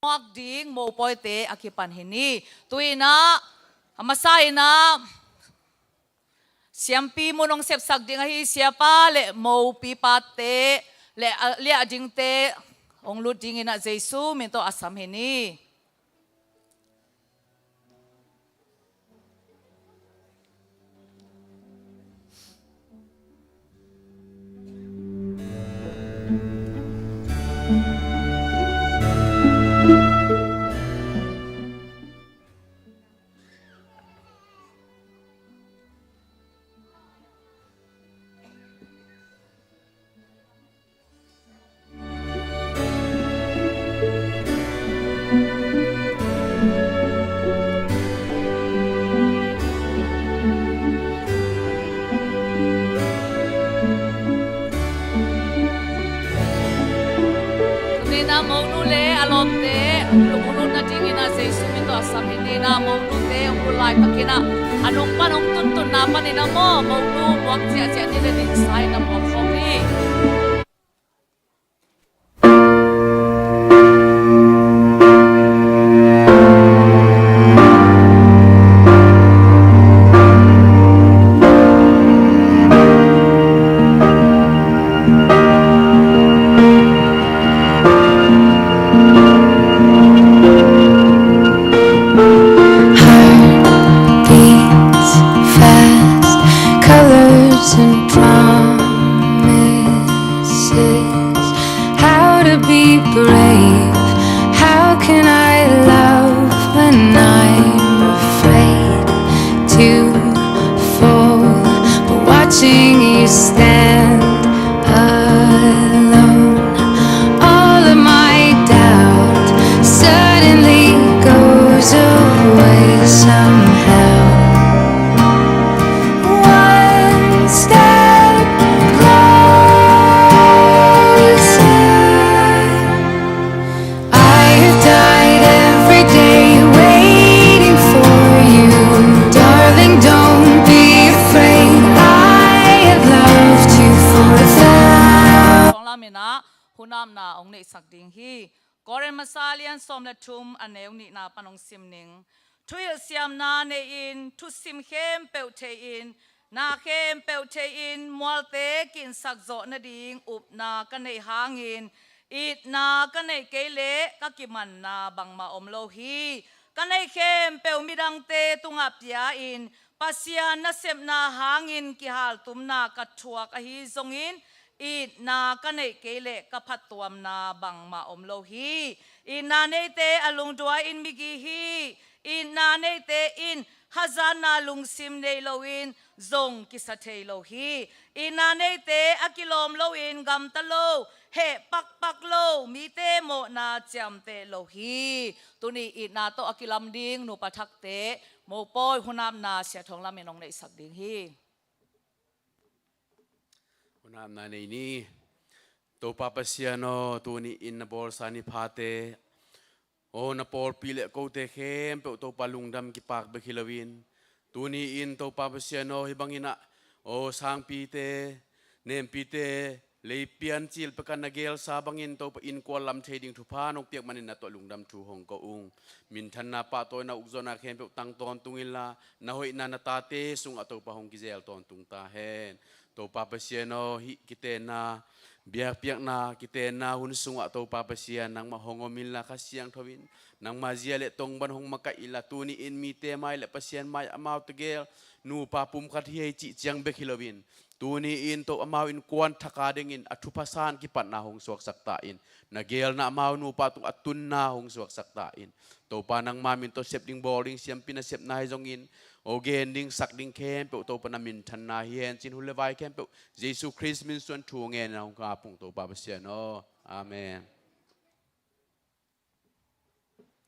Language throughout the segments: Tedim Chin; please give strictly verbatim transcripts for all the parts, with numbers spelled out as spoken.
muak ding mopawite a kipan hi ni. Tu-in ah, a masa in ah, siampi mun hong sepsak ding ahi siapa le mopipate le a liah dingte hong lut dingin ah Jesu min tawh a sam hi ni. Tuni-in ah monu le a lawmte hong lut nadingin ah Jesu min tawh a sam hi ni. Tuni-in ah monute hong lut laitakin ah a nung pan hong tuntunna panin ah maw, monu muak ciahciah ni le dingsa in ah muak khawm ni. Heartbeats fast, colors and promises. How to be brave? How can I love when I'm afraid to fall? But watching you stand alone, all of my doubt suddenly goes away somehow. One step closer. I have died every day waiting for you. Darling, don't be afraid. I have loved you for a thousand. Sawng lamin ah hunamna hong neihsak ding hi. Korin masa lian sawm le thum a neu nihna pan hong sim ning. Thuhilh siamna nei-in, thusim khempeuh thei-in, na khempeuh thei-in, mualte kinsak zawh nading upna ka neih hangin, itna ka neih kei leh ka kimanna bangmah om lo hi. Ka neih khempeuh midangte tungah pia-in, Pasian nasepna hangin kihaltumna ka thuak ahi zongin, itna ka neih kei leh ka phattuamna bangmah om lo hi. Itna neite a lungduai in migi hi. Itna neite in hazatna lungsim nei loin zong kisa thei lo hi. Itna neite a kilawm loin gamta lo, heh pakpak lo, mite mawhna ciamteh lo hi. Tuni itna tawh a kilam ding nupa thakte mopawi hunamna Sia Thawng Lam in hong neihsak ding hi. Hunamna nei ni. Topa Pasian aw, tuni in na bawlsa ni phate, aw na pawlpi le kote khempeuh Topa lungdam kipak bek hi loin, tuni in Topa Pasian aw, hih bangin ah, aw sangpite, nempite, leipian cil pek a na gelsa bangin Topa innkuan lam thei ding thupha nong piak manin na tawh lungdam thu hong ko ung. Minthanna, pahtawina, ukzawhna khempeuh tang tawntung inla, na hoihna na tate sungah Topa hong kizel tawntung ta hen. Topa Pasian aw, hih kitenna, biakpiakna kitenna hun sungah Topa Pasian nangmah hong om inla, Kha Siangtho in nangmah zia le tongban hong makaih inla, tuni in mite mai le Pasian mai amau tegel nupa pumkhat hi ei cih ciang bek hi loin, tuni in Topa amau innkuan thak a dingin a thupha san kipatna hong suaksak ta in, na gelna amau nupa tungah a tunna hong suaksak ta in. Topa nangma min tawh sep ding bawl ding siampi nasepna hi zongin, aw gen ding sak ding khempeuh Topa na minthanna hi hen cin, hun le vai khempeuh Jesu Khrist min suang thu ngen na hong kap ung Topa Pasian aw. Amen.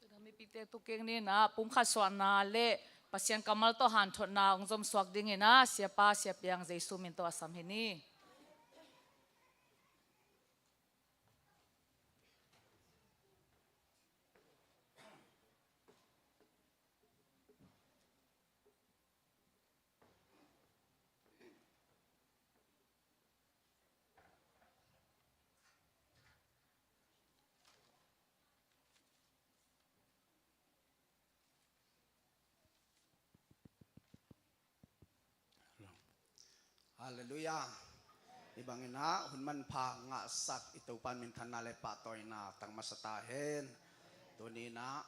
Tuna mipite tu keng ni in ah pumkhat suahna le Pasian kammal tawh hanthotna hong zomsuak dingin ah Siapa Sia Piang Jesu min tawh a sam hi ni. Halleluiah. Hih bangin ah hun manpha ngahsak i Topa in minthanna le pahtawina tang masa ta hen. Tuni in ah,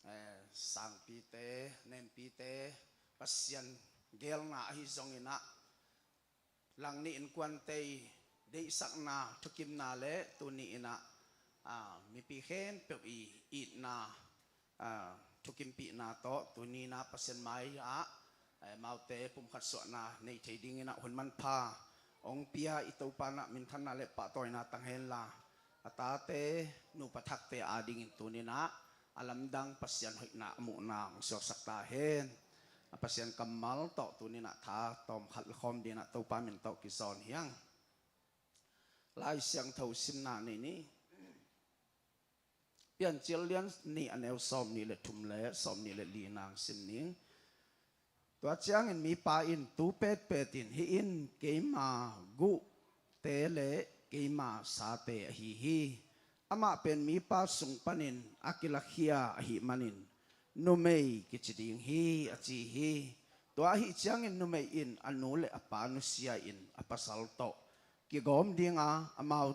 eh, sangpite, nempite, Pasian geelna ahi zongin ah, Langnih innkuante i deihsakna, thukimna le tuni in ah, ah, mipi khempeuh i itna, ah, thukimpihna tawh tuni in ah Pasian mai-ah, eh, amaute pumkhat suahna nei thei dingin ah hun manpha hong pia i Topa in ah minthanna le pahtawina tang henla, a tate, nupa thakte adingin tuni in ah a lamdang Pasian hoihna a muhna hong suaksak ta hen. A Pasian kammal tawh tuni in ah tha tawmkhat la khawm dingin ah Topa min tawh kizawn hi hang. Lai Siangtho simna nei ni. Piancil lian nih, a neu sawmnih le thum le sawmnih le li nang sim ning. Tua ciangin mipa in tu petpet in, "Hih in keima guhte le keima sate ahi hi. Amah pen mipa sung panin a kilakhia ahih manin numei kici ding hi," a ci hi. Tua ahih ciangin numei in a nu le a pa nusia in a pasal tawh kigawm ding a, amau,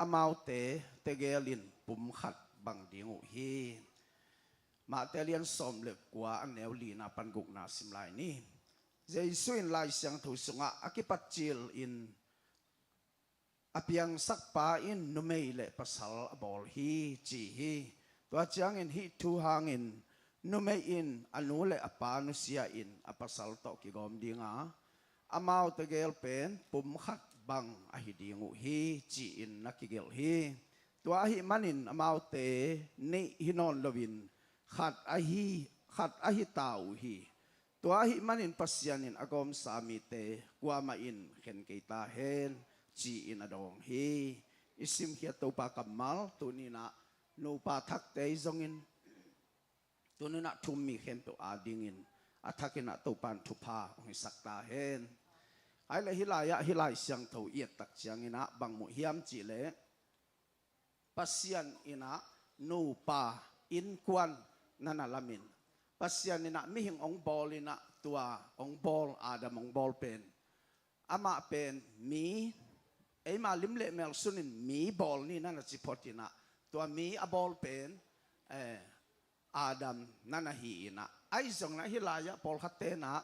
amaute tegel in pumkhat bang ding uh hi. Mate lian sawm le kua, a neu lina pan gukna sim lai ni. Jesu in Lai Siangtho sungah a kipatcil in, "A piangsakpa in numei le pasal a bawl hi," ci hi. Tua ciangin hih thu hangin numei in a nu le a pa nusia in a pasal tawh kigawm ding a, amau tegel pen pumkhat bang ahi ding uh hi, ci-in na kigelh hi. Tua ahih manin amaute nih hi nawn loin khat ahi, khat ahi ta uh hi. Tua ahih manin Pasian in a gawmsa mite kuamah in khen kei ta hen, ci-in a dawng hi. I simkhiat Topa kammal tuni in ah nupa thakte i zongin, tuni in ah thu um mi khempeuh adingin a thak in ah Topa in thupha hong hisak ta hen. Ai le hih lai-ah, hih Lai Siangtho i et tak ciangin ah bang muh hiam cih leh, Pasian in ah nupa innkuan na na lamin, Pasian in ah mihing hong bawl in ah, tua hong bawl, Adam hong bawl pen, amah pen mi, eima lim le mel sunin mi bawl ni na na ci phot in ah, tua mi a bawl pen, eh, Adam na na hi in ah. Ahi zongin ah hih lai-ah pawlkhatte in ah,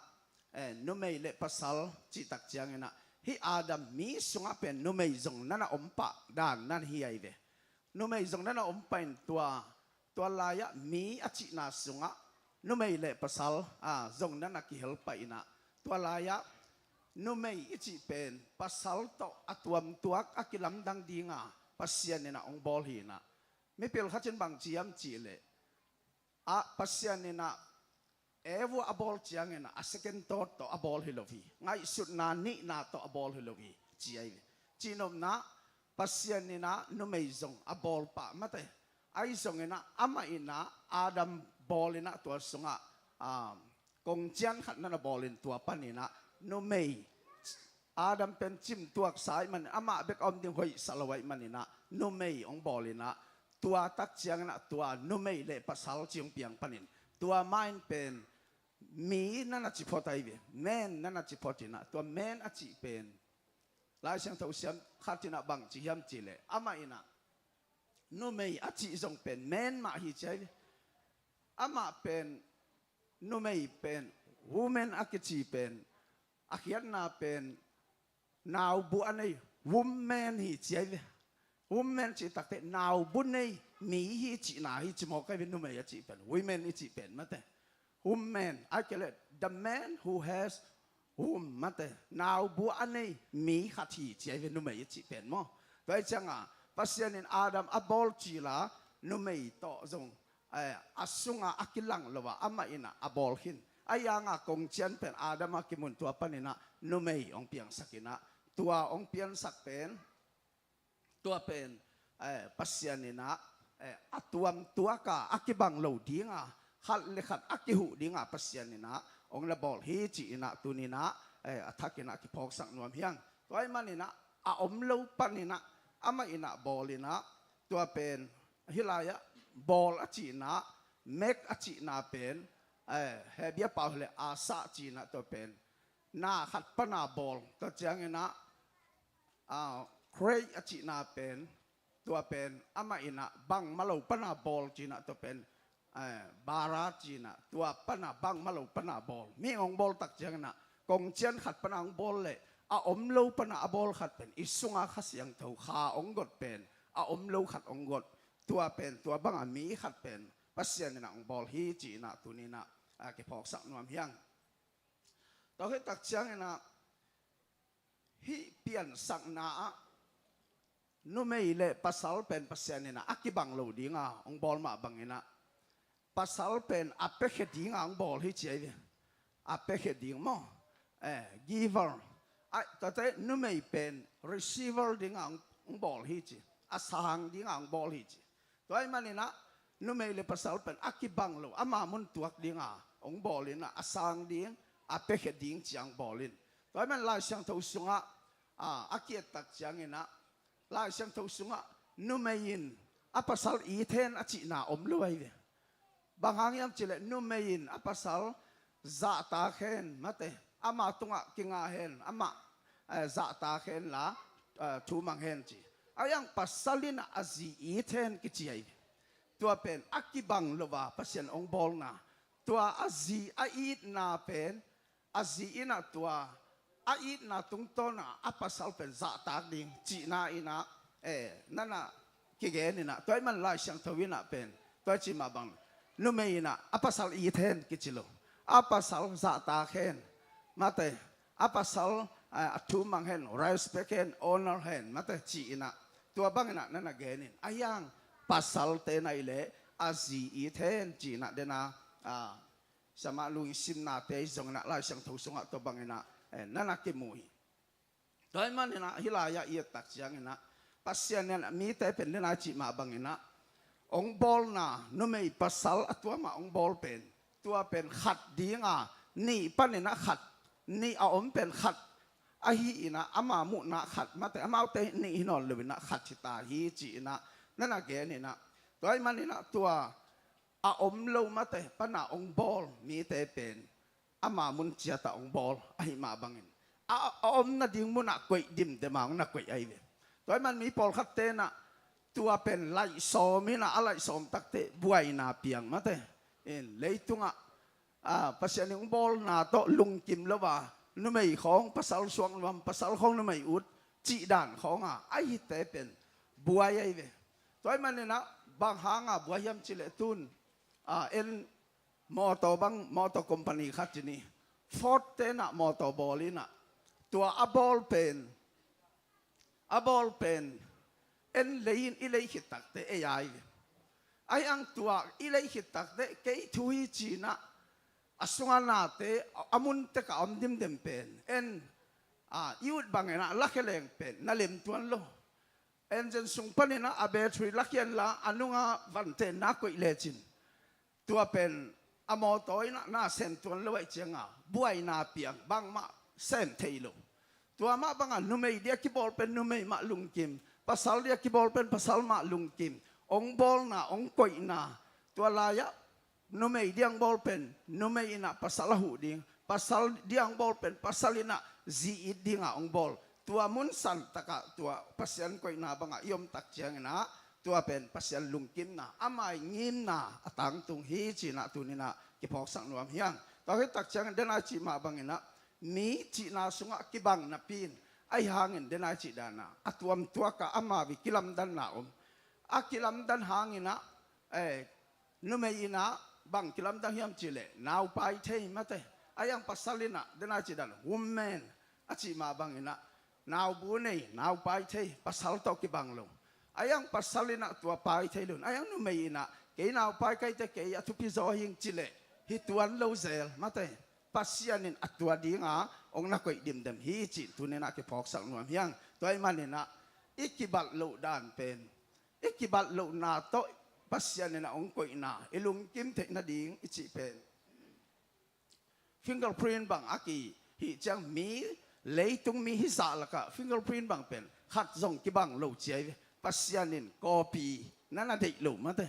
eh, numei le pasal cih tak ciangin ah, hih Adam mi sungah pen numei zong na na om pah dan na na hi ahi ve. Numei zong na na om pah in, tua, tua lai-ah mi a cihna sungah numei le pasal, ah, zong na na kihel pah in ah, tua lai-ah numei i cih pen pasal tawh a tuamtuak a kilamdang ding a Pasian in ah hong bawl hi in ah. Mipil khat in bang ci hiam cih leh, a, Pasian in ah Eva a bawl ciangin ah a second thought tawh a bawl hi lo hi. Ngaihsutna nihna tawh a bawl hi lo hi, ci ahi ve. Cihnopna, Pasian in ah numei zong a bawl pah mate. Ahi zongin ah amah in ah Adam bawl in ah tua sungah, ah, kongcian khat na na bawl in, tua panin ah numei, Adam pen cimtuaksa ahih manin, amah bek a om ding hoihsa lo ahih manin ah numei hong bawl in ah, tua tak ciangin ah tua numei le pasal ci hong piang panin, tua mah in pen mi na na ci phot ahi ve, man na na ci phot in ah, tua man a cih pen Lai Siangtho siam khat in ah bang ci hiam cih leh, amah in ah numei a cih zong pen man mah hi ci ahi ve. Amah pen, numei pen, woman a kici pen, a khiatna pen, naubu a nei, woman hi ci ahi ve. Woman cih tak teh naubu nei mi hi cihna hi, ci mawk ahi ve. Numei a cih pen, women i cih pen mate. Woman, ahih kei leh the man who has womb mate, naubu a nei mi khat hi ci ahi ve, numei i cih pen maw. Tua ahih ciangin Pasian in Adam a bawl cil a, numei tawh zong, eh, a sungah a kilang lo a, amah in ah a bawl khin. Ahi hangin kongcian pen Adam a kimun, tua panin ah numei hong piangsak in ah, tua hong piansak pen, tua pen, eh, Pasian in ah, eh, a tuamtuak a, a kibang lo ding a, khat le khat a kihuh ding a Pasian in ah hong na bawl hi, ci in ah tuni in ah, eh, a thak in ah kiphawksak nuam hi hang. Tua ahih manin ah a om lo panin ah amah in ah bawl in ah, tua pen hih lai-ah bawl a cihna, make a cihna pen, eh, Hebru pau leh asah cihna, tua pen na khat pana bawl. Tua ciangin ah, ah, crate a cihna pen, tua pen amah in ah bangmah lo pana bawl ci-in ah, tua pen, eh, bara ci-in ah, tua pana bangmah lo pana bawl. Mi hong bawl tak ciangin ah kongcian khat pana hong bawl leh a om lo pana a bawl khat pen i sunga Kha Siangtho kha hong got pen a om lo khat hong got. Tua pen, tua banga mi khat pen Pasian in ah hong bawl hi ci-in ah tuni-in ah, ah, kiphawksak nuam hi hang. Tua khit tak ciangin ah, hih piansakna ah numei le pasal pen Pasian in ah a kibang lo dinga hong bawl mah bangin ah, pasal pen a piakhia dinga hong bawl hi ci ahi ve. A piakhia ding maw? Eh, giver. Ai, tate numei pen receiver dinga hong, hong bawl hi ci. A sang dinga hong bawl hi ci. Tua ahih manin ah numei le pasal pen a kibang lo, ama mun tuak dinga hong bawl in ah, a sang ding, a piakhia ding ci-a hong bawl in. Tua ahih manin Lai Siangtho sungah, ah, a ki-et tak ciangin ah, Lai Siangtho sungah numei in a pasal it hen a cihna om lo ahi ve. Bang hang hiam cih leh numei in a pasal zahtak hen, mate, ama tungah kinga hen, amah, eh, zahtak hen la, eh, thumang hen ci. Ahi hang pasal in ah a zi it hen kici ahi ve. Tua pen a kibang lo a Pasian hong bawlna. Tua a zi a itna pen, a zi in ah tua a itna tungtawn ah a pasal pen zahtak ding cihna in ah, eh, na na kigen in ah, tua ahih manin Lai Siangtho in ah pen tua ci mah bang, numei in ah a pasal it hen kici lo, a pasal zahtak hen, mate, a pasal, eh, a thumang hen, respect hen, honor hen, mate, ci in ah, tua bangin ah na na gen in. Ahi hang pasalte in ah i leh a zi it hen ci in ah, den a, ah, Sia Mah Lung in simnate zongin ah Lai Siangtho sungah tua bangin ah, eh, na na kimu hi. Tua ahih manin ah hih lai-ah i et tak ciangin ah, Pasian in ah mite pen den a i cih mah bangin ah, hong bawlna numei pasal a tua mah hong bawl pen, tua pen khat dinga, nih panin ah khat, nih a om pen khat ahi in ah, ama muhna khat, mate, amaute nih hi nawn lo in ah khat hi ta hi ci in ah na na gen in ah, tua ahih manin ah tua a om lo, mate, pana hong bawl mite pen ama mun ciatah hong bawl ahih mah bangin, a, a om nading munah koih dimdem a hong na koih ahi ve. Tua ahih man mi pawlkhatte in ah tua pen laih sawm in ah, a laih sawm takteh buaina piang, mate. In leitungah, ah, Pasian in hong bawlna tawh lungkim lo a, numei khawng pasal suak nuam, pasal khawng numei ut cih dan khawng a, ahite pen buai ahi ve. Tua ahih manin ah bang hanga buai hiam cih leh tun, ah, en mawtaw bang, mawtaw company khat ci ni. Ford te in ah mawtaw bawl in ah, tua a bawl pen, a bawl pen en lei in, i lei khit takteh ei a hi ve. Ahi hang tua i lei khit takteh kei thu hi ci in ah, a sunga nate, a mun tekah a om dimdem pen en, ah, i ut bangin ah lakhia leng pen na lem tuan lo. Engine sung panin ah a battery lakhia in la, a nunga vante na koih lecin, tua pen a mawtaw in ah na sem tuan lo ahih cianga buaina piang, bangmah sem thei lo. Tua mah banga numei dia kibawl pen numei mah lungkim, pasal dia kibawl pen pasal mah lungkim. Hong bawlna, hong koihna, tua lai-ah numei dia hong bawl pen numei in ah pasal a huh ding, pasal dia hong bawl pen pasal in ah zi it dinga hong bawl. Tua mun santakah tua Pasian koihna bangah i om tak ciangin ah, tua pen Pasian lungkimna, ama i ngimna a tangtung hi ci in ah tuni in ah kiphawksak nuam hi hang. Tua khit tak ciangin den a i cih mah bangin ah, mi cihna sungah kibang napi in, ahi hangin den a i cih dan ah a tuamtuak ah amau i kilamdanna om. A kilamdan hangin ah, eh, numei in ah bang kilamdang hiam cih leh naupai thei, mate. Ahi hang pasal in ah den a i cih dan woman a cih mah bangin ah naubu nei, naupai thei, pasal tawh kibang lo. Ahi hang pasal in ah tua pai thei lo in, ahi hang numei in ah kei naupai ka hi teh kei a thupi zaw hi ing cih leh hi tuan lo zel, mate. Pasian in a tua dinga hong na koih dimdem hi cih tuni in ah kiphawksak nuam hi hang. Tua ahih manin ah i kibat loh dan pen, i kibat lohna tawh Pasian in ah hong koihna i lungkim theih nading i cih pen, fingerprint bang a kihih ciang mi, leitung mi hi zah lakah fingerprint bang pen khat zong kibang lo ci ahi ve. Pasian in copy na na deih lo, mate.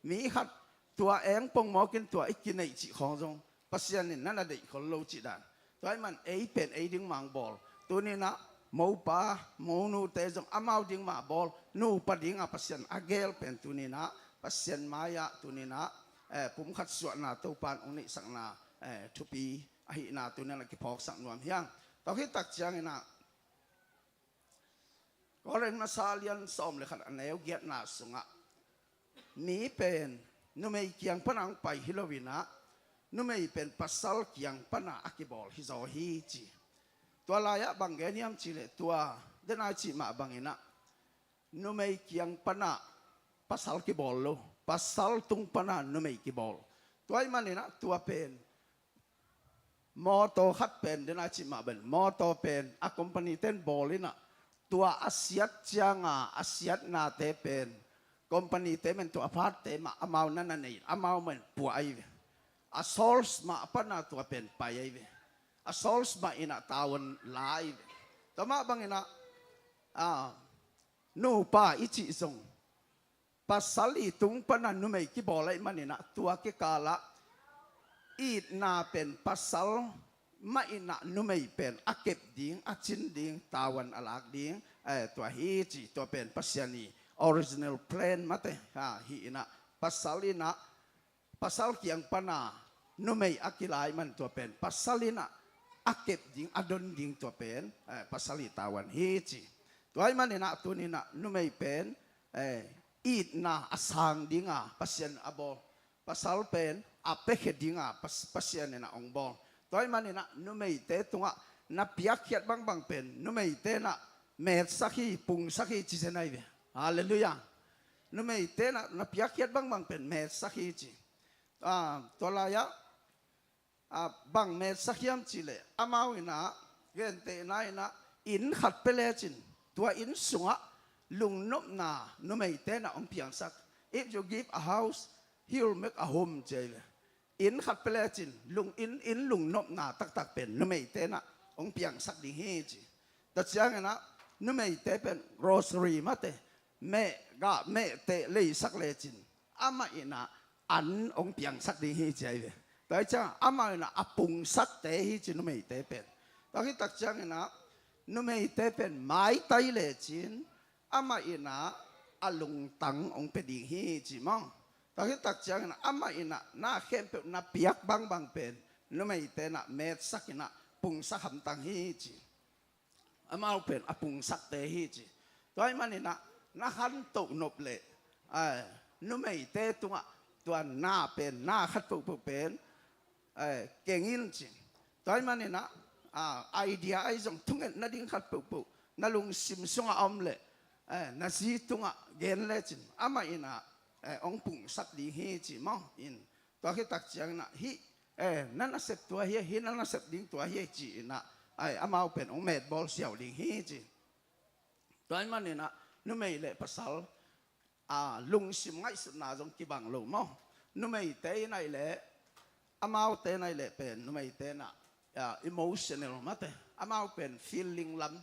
Mi khat tua eng pongmawk in tua i kineih cih khawng zong Pasian in na na deih khol lo cih dan. Tua ahih man ei pen ei ding mah bawl. Tuni-in ah mopa monute zong amau ding mah bawl. Nupa dingah Pasian a geel pen tuni-in ah Pasian mai-ah tuni-in ah, eh, pumkhat suahna Topa'n hong neihsakna, eh, thupi ahihna tuni-in ah kiphawksak nuam hi hang. Tua khit tak ciangin ah Korin masa a lian sawm le khat a neu giatna sungah mi pen numei kiang pana hong pai hi lo-in ah numei pen pasal kiang pana a kibawl hi zaw hi ci. Tua lai-ah bang gen hiam cih leh tua den a i cih mah bangin ah numei kiang pana pasal kibawl lo, pasal tung pana numei kibawl. Tua ahih manin ah tua pen mawtaw khat pen den a i cih mah bangin mawtaw pen a company-te in bawl in ah tua a siat ciangin a siatnate pen company-te mah in tua a part-te mah amau na na nei, amau mah in pua ahi ve. A source mah pana tua pen pai ahi ve. A source mah in ah tavuan la ahi ve. Tua mah bangin ah, ah, nupa i cih zong pasal i tung pana numei kibawl ahih manin ah tua kikalah itna pen pasal mah in ah numei pen a kep ding, a cin ding, tavuan a lak ding, eh, tua hi ci. Tua pen Pasian i original plan mate, ha, hi in ah pasal in ah pasal kiang pana numei a kila ahih man tua pen pasal in ah a kep ding, a don ding tua pen, eh, pasal i tavuan hi ci. Tua ahih manin ah tuni-in ah numei pen, eh, itna a sang dinga Pasian a bawl. Pasal pen a piakhia dinga Pas-, Pasian in ah hong bawl. Tua ahih manin ah numeite tungah na piakkhiat bangbang pen numeite in ah metsak hi, pungsak hi ci zen ahi ve. Halleluiah. Numeite in ah na piakkhiat bangbang pen metsak hi ci. Ah, tua lai-ah, ah, bang metsak hiam cih leh amau in ah gentehna in ah inn khat pia lecin tua inn sungah lungnopna numeite in ah hong piangsak. If you give a house, he will make a home ci ahi ve. Inn khat pia lecin lung, inn, inn lungnopna taktak pen numeite in ah hong piangsak ding hi ci. Tua ciangin ah numeite pen grocery mate, meh, gah mehteh leisak lecin amah in ah an hong piangsak ding hi ci ahi ve. Tua ahih ciangin amah in ah a pungsakte hi ci numeite pen. Tua khit tak ciangin ah numeite pen maitai lecin amah in ah a lungtang hong pia ding hi ci maw. Tua khit tak ciangin ah amah in ah na khempeuh na piak bangbang pen numeite in ah metsak in ah pungsak hamtang hi ci. Amau pen a pungsakte hi ci. Tua ahih manin ah na khantoh nop leh, eh, numeite tungah tua na pen, na khat peuhpeuh pen, eh, keng in ci. Tua ahih manin ah, ah, idea ahi zong thungetna ding khat peuhpeuh na lungsim sungah a om leh, eh, na zi tungah gen lecin amah in ah, eh, hong pungsak ding hi ci maw. In tua khit tak ciangin ah hih, eh, na nasep tua hi, hih na nasep ding tua hi ci-in ah, ai, amau pen hong metbawl siau ding hi ci. Tua ahih manin ah numei le pasal, ah, lungsim ngaihsutna zong kibang lo maw. Numeite in ahih leh, amaute in ahih leh pen numeite in ah, ah, emotional mate, amau pen feeling lam,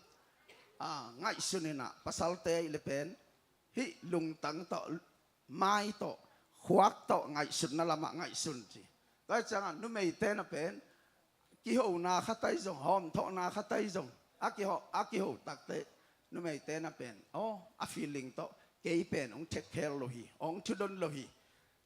ah, ngaihsun in ah, pasalte ahih leh pen hih lungtang tawh, mai tawh, khuak tawh ngaihsutna lamah ngaihsun ci. Tua ahih ciangin numeite in ah pen kihona khat ahi zong, hawmthawhna khat ahi zong, a kiho, a kiho takteh numeite in ah pen, aw, a feeling tawh kei pen hong thekkhe lo hi, hong thudon lo hi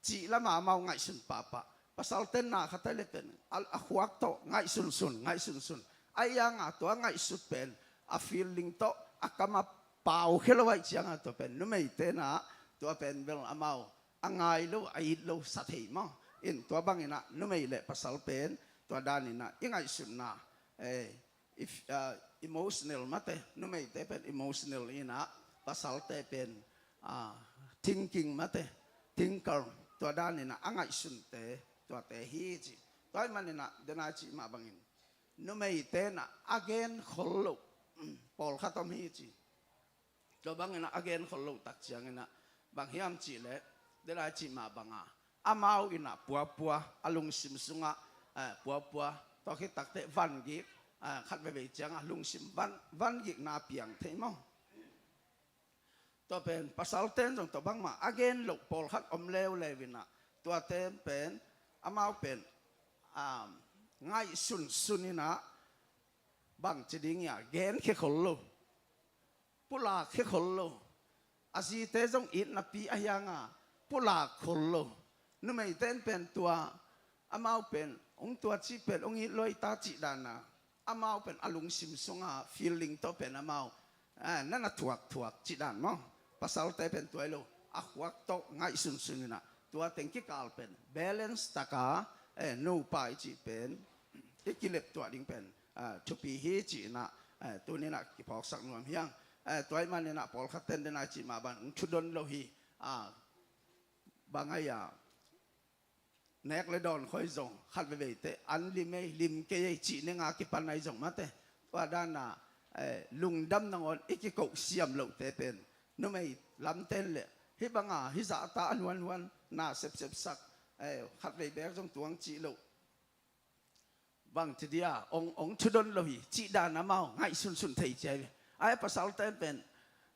cih lamah amau ngaihsun pahpah. Pasalte in na khat ahih leh pen a, a khuak tawh ngaihsunsun, ngaihsunsun. Ahih hangin tua ngaihsut pen a feeling tawh a kam a pau khia lo ahih ciangin tua pen numeite in ah tua pen bel amau a ngai lo, a it lo sa thei maw. In tua bangin ah numei le pasal pen tua danin ah i ngaihsutna, eh, if, ah, emotional mate, numeite pen emotional in ah, pasalte pen, ah, thinking mate, thinker, tua danin ah a ngaihsunte tuate hi ci. Tua ahih manin ah den a i cih mah bangin numeite in ah a genkhol loh, mm, pawlkhat om hi ci. Tua bangin ah a genkhol loh tak ciangin ah bang hiam cih leh den a i cih mah banga amau in ah puapua, a lungsim sungah, eh, puapua, tua khit takteh vangik, eh, khat veivei ciangah lungsim van, vangikna piang thei maw. Tua pen pasalte in zong tua bangmah a gen loh pawlkhat om leuleu in ah, tuate pen amau pen, um, ngaihsunsun in ah, Bang ci ding ia, gen khia khol lo, pulak khia khol lo. A zite zong it napi a hianga pulak khol lo. Numeite in pen tua, amau pen hong tua ci pen hong it luai ta cih dana, amau pen a lungsim sunga feeling tawh pen amau, eh, nana thuak thuak cih dan maw. Pasalte pen tua hi lo, a khuak tawh ngaihsunsun inah tua teng kikal pen balance taka, eh, nupa i cih pen i kilep tuah ding pen, ah, thupi hi ci inah, eh, tuninah kiphawksak nuam hiang. Eh, tua ih maninah pawlkhat ten denai cih mah bang hong thudon lo hi. Ah, bang ai-a nek le dawn khoi zong khat veiveite an lim ei, lim kei ei cih nenga kipan ai zong mate. Tua dana, eh, lungdam nangawn i kikoh siam lohte pen numei lamten le hih banga hih zahta a nuanhuan na sepsepsak, eh, khat vei bek zong tuang cih loh. Bang ci dia, ong, ong thudon lo hi cih dan amau ngaihsunsun thei cia hi. Ai pasalte pen,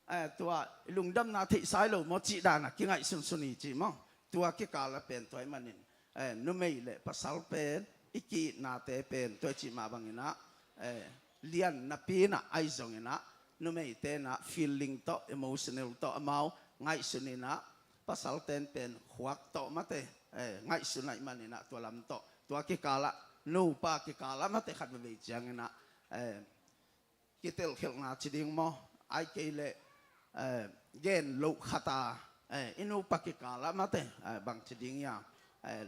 eh, tua lungdamna theihsai lo maw cih dana kingaihsunsun hi ci maw. Tua kikala pen tua ih manin, eh, numei le pasal pen i ki-itnate pen tua i cih mah banginah, eh, lian napi inah ai zonginah numeite inah feeling tawh, emotional tawh amau ngaihsun inah, pasalten pen khuak tawh mate, eh, ngaihsun ai maninah tua lam tawh, tua kikalah, nupa kikalah mate khat veivei cianginah, eh, kitelkhelhna ci ding maw, ai kei leh, eh, gen loh khata, eh, i nupa kikalah mate, eh, bang ci ding ia, eh,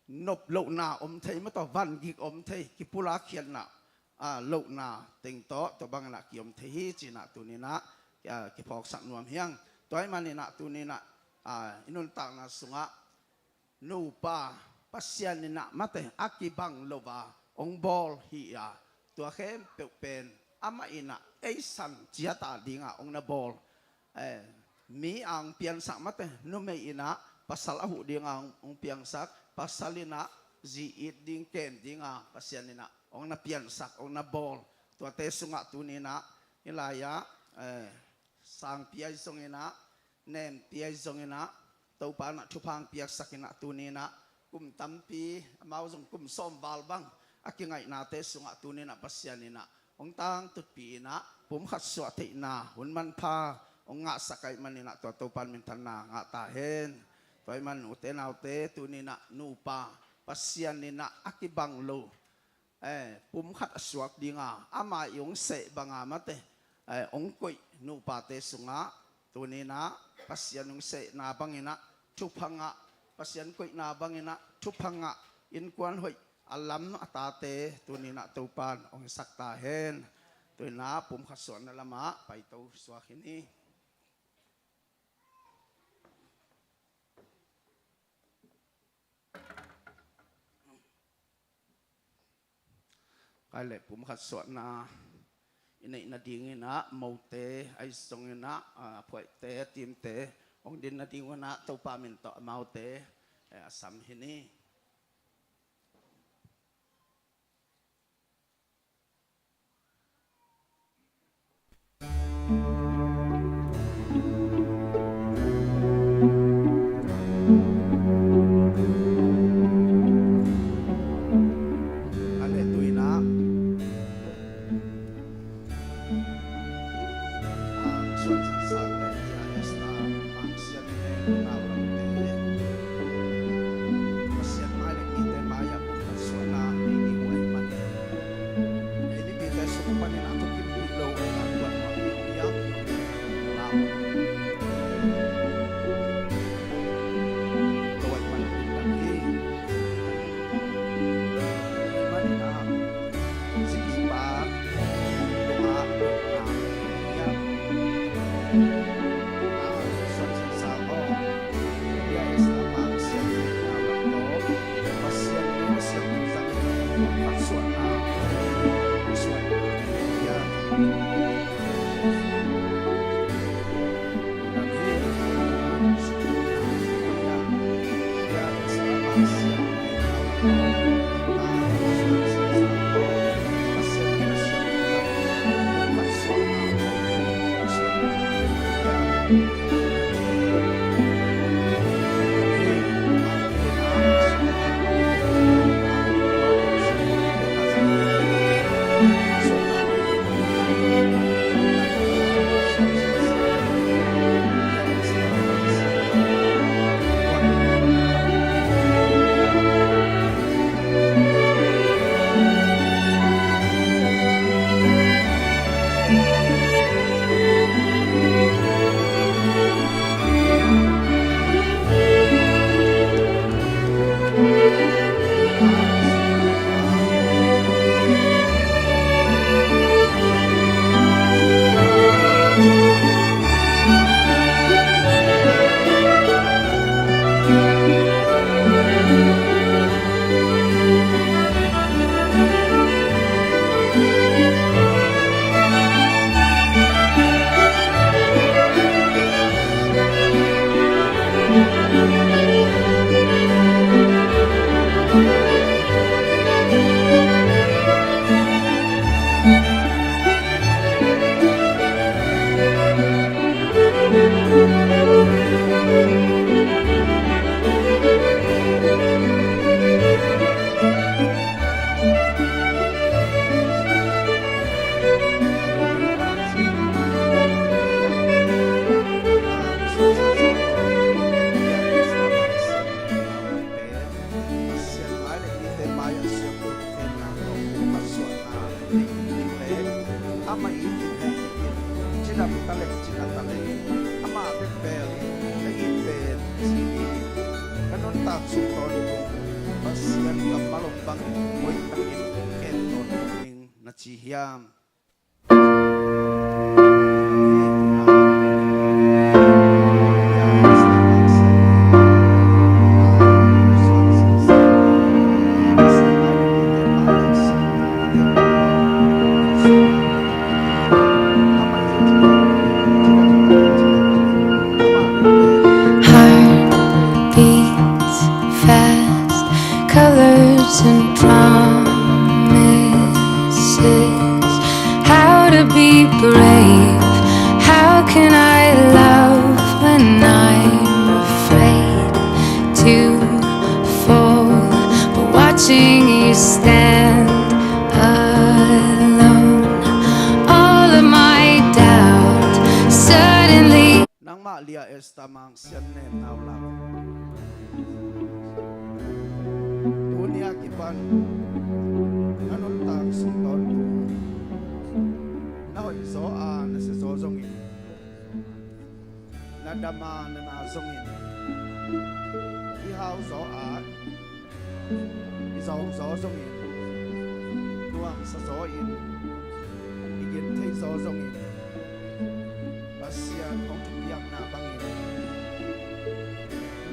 nop lohna om thei mataw, vangik om thei, kipulak khiatna, ah, lohna teng tawh tua banginah kiom thei hi cinah tuninah, ah, kiphawksak nuam hiang. Tua ih maninah tuninah, ah, i nuntakna sungah nupa Pasian inah mate a kibang lo a ong bawl hi a, tua khempeuh pen amah inah ei san ciata dinga ong na bawl. Eh, mi a ong piansak mate, numei inah pasal a huh dinga ong, ong piangsak, pasal inah zi it ding kem dinga Pasian inah ong na piansak, ong na bawl. Tuate sungah tuninah i lai-ah, eh, sangpi ai zonginah, nempi ai zonginah, Topa inah thupha ong piaksak inah tuninah kum tampi, amau zong kum sawm val bang a kingaihnate sungah tuninah Pasian inah hong tangtutpih inah pumkhat suah theihna hun manpha hong ngahsak ai maninah tua Topa in minthanna ngah ta hen. Tua ih man ute naute tuninah nupa Pasian inah a kibang lo, eh, pumkhat a suak dinga ama i hong seh banga mate, eh, hong koih nupate sungah tuninah Pasian hong sehna banginah thupha ngah, Pasian koihna banginah thupha ngah, innkuan hoih a lam a tate tuninah Topa in hong hisak ta hen. Tuninah pumkhat suahna lamah paito suak hi ni. Kai le pumkhat suahna i neih nadinginah mote ai zonginah, ah, phuaihte, timte hong din nadingunah Topa min tawh amaute, eh, a sam hi ni. Amah in hih hei in cidam ta leh cina ta leh amah bek bel in na it pen ci hi. Ka nuntak sung tawntung Pasian kammal om bangin hoih takin ken tawntung ning na ci hiam? Heart beats fast, colors and promises. How to be brave? How can I love when I'm afraid to fall? But watching you stand alone, all of my doubt suddenly. Nangmah lia Esther Mang Sian Nen Nau Lam. Tuni a kipan na nuntak sung tawntung na hoih zaw a na sia zaw zongin, na dam a na na zongin, i hau zaw a i zong zaw zongin, nuamsa zaw in i gin thei zaw zongin, Pasian hong kipiakna bangin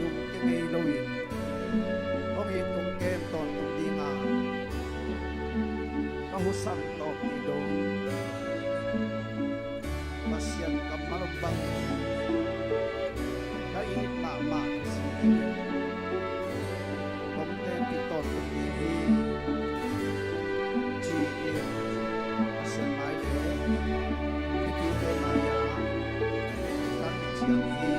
lungkia ngei loin hong it hong kem tawntung dinga ka husam tawh kidong Pasian kammal om bangin ka it mahmah ka si hi. Hong tenpih tawntung ding hi, ci-in Pasian mai le mipite mai-ah kan ciang hi.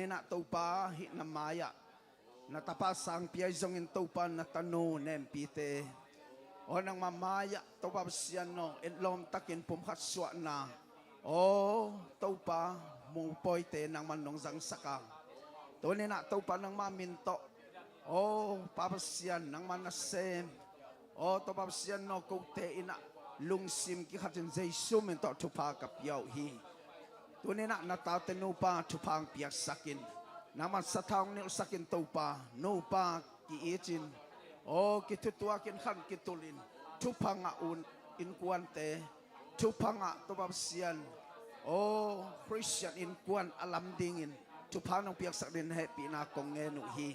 Inah Topa, hih na mai-ah na tapa sangpi ahi zongin Topa, na tanu nempite, aw, nangmah mai-ah Topa Pasian aw, etlawm takin pumkhat suahna, aw Topa, mupawite nangman nong zangsak a, tuni-in ah Topa, nangmah min tawh, aw Pa Pasian, nangmah nasem, aw Topa Pasian aw, kote in ah lungsim kikhatin Jesu min tawh thupha ka pia uh hi. Tuni-in ah na tate nupa thupha hong piaksak in, nangman sathau hong nilhsak in Topa, nupa ki-it in, aw kithutuak in, khan kitul in, thupha ngah un, innkuante thupha ngah Topa Pasian, aw Khristian innkuan a lam dingin thupha nong piaksak dingin hehpihna kong ngen uh hi.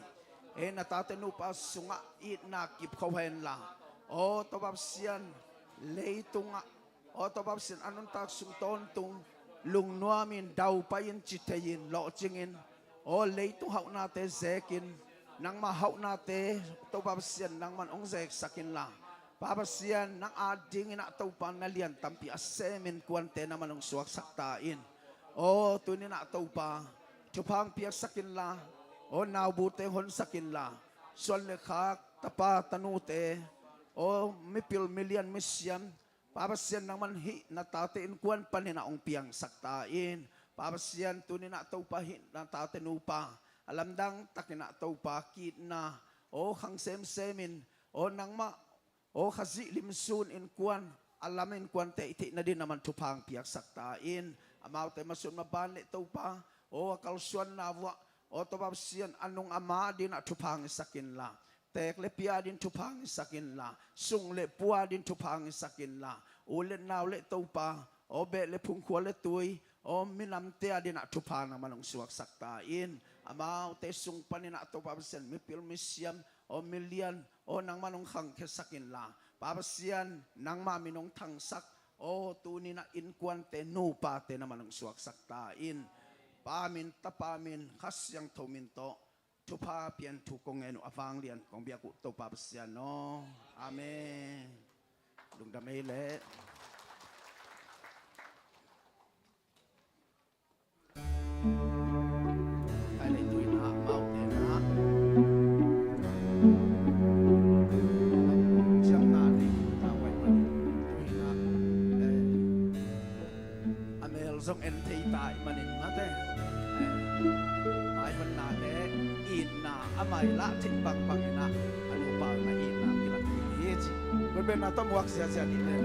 Ei, na tate nupa sungah itna kip kho hen la, aw Topa Pasian, leitungah, aw Topa Pasian, a nuntak sung tawntung lungnuamin, daupai-in, cithei-in, lawhcingin, aw leitung hauhnate zekin, nangmah hauhnate Topa Pasian, nangman hong zeksak inla, Pa Pasian, nang adingin ah Topa, na lian tampi a sem innkuante nangman hong suaksak ta in. Aw tuni-in ah Topa, thupha hong piaksak inla, aw naubute hong honsak inla, suan le khak, tapa tanute, aw mipil milian misiam, Pa Pasian, nangman hih na tate innkuan panin ah hong piangsak ta in. Pa Pasian, tuni-in ah Topa, hih na tate nupa a lamdang takin ah Topa, ki-itna, aw khang semsemin, aw nangmah, aw Khazih limsun innkuan a lam innkuante i theih nadingin nangman thupha hong piaksak ta in. Amaute masuan maban le Topa, aw a kalsuanna vuah, aw Topa Pasian, a nung a ma dingin ah thupha hong hisak inla, teek le pia dingin thupha hong hisak inla, sung le pua dingin thupha hong hisak inla, u le nau le Topa, aw beh le phung, khua le tui, aw minamte a dingin ah thupha nangman hong suaksak ta in. Amaute sung panin ah Topa Pasian, mipil misiam, aw milian, aw nangman hong khangkhiasak inla, Pa Pasian, nangmah min hong thangsak, aw tuni-in ah innkuante, nupate nangman hong suaksak ta in. Pa min, Tapa min, Kha Siangtho min tawh thupha pian thu kong ngen uh a vanglian kong biak uh Topa Pasian aw. Amen. Lungdam ei leh. Ai leh, tu-in ah amaute in ah ciamna nei uh ta, pai manin, tu-in ah, eh, a mel zong en thei ta ahih manin, mate, eh, maihonna le itna a mailah theih bangbang in ah a nupa na itna kilak ding hi ci. Bebe na tawh muak ziazia dih le.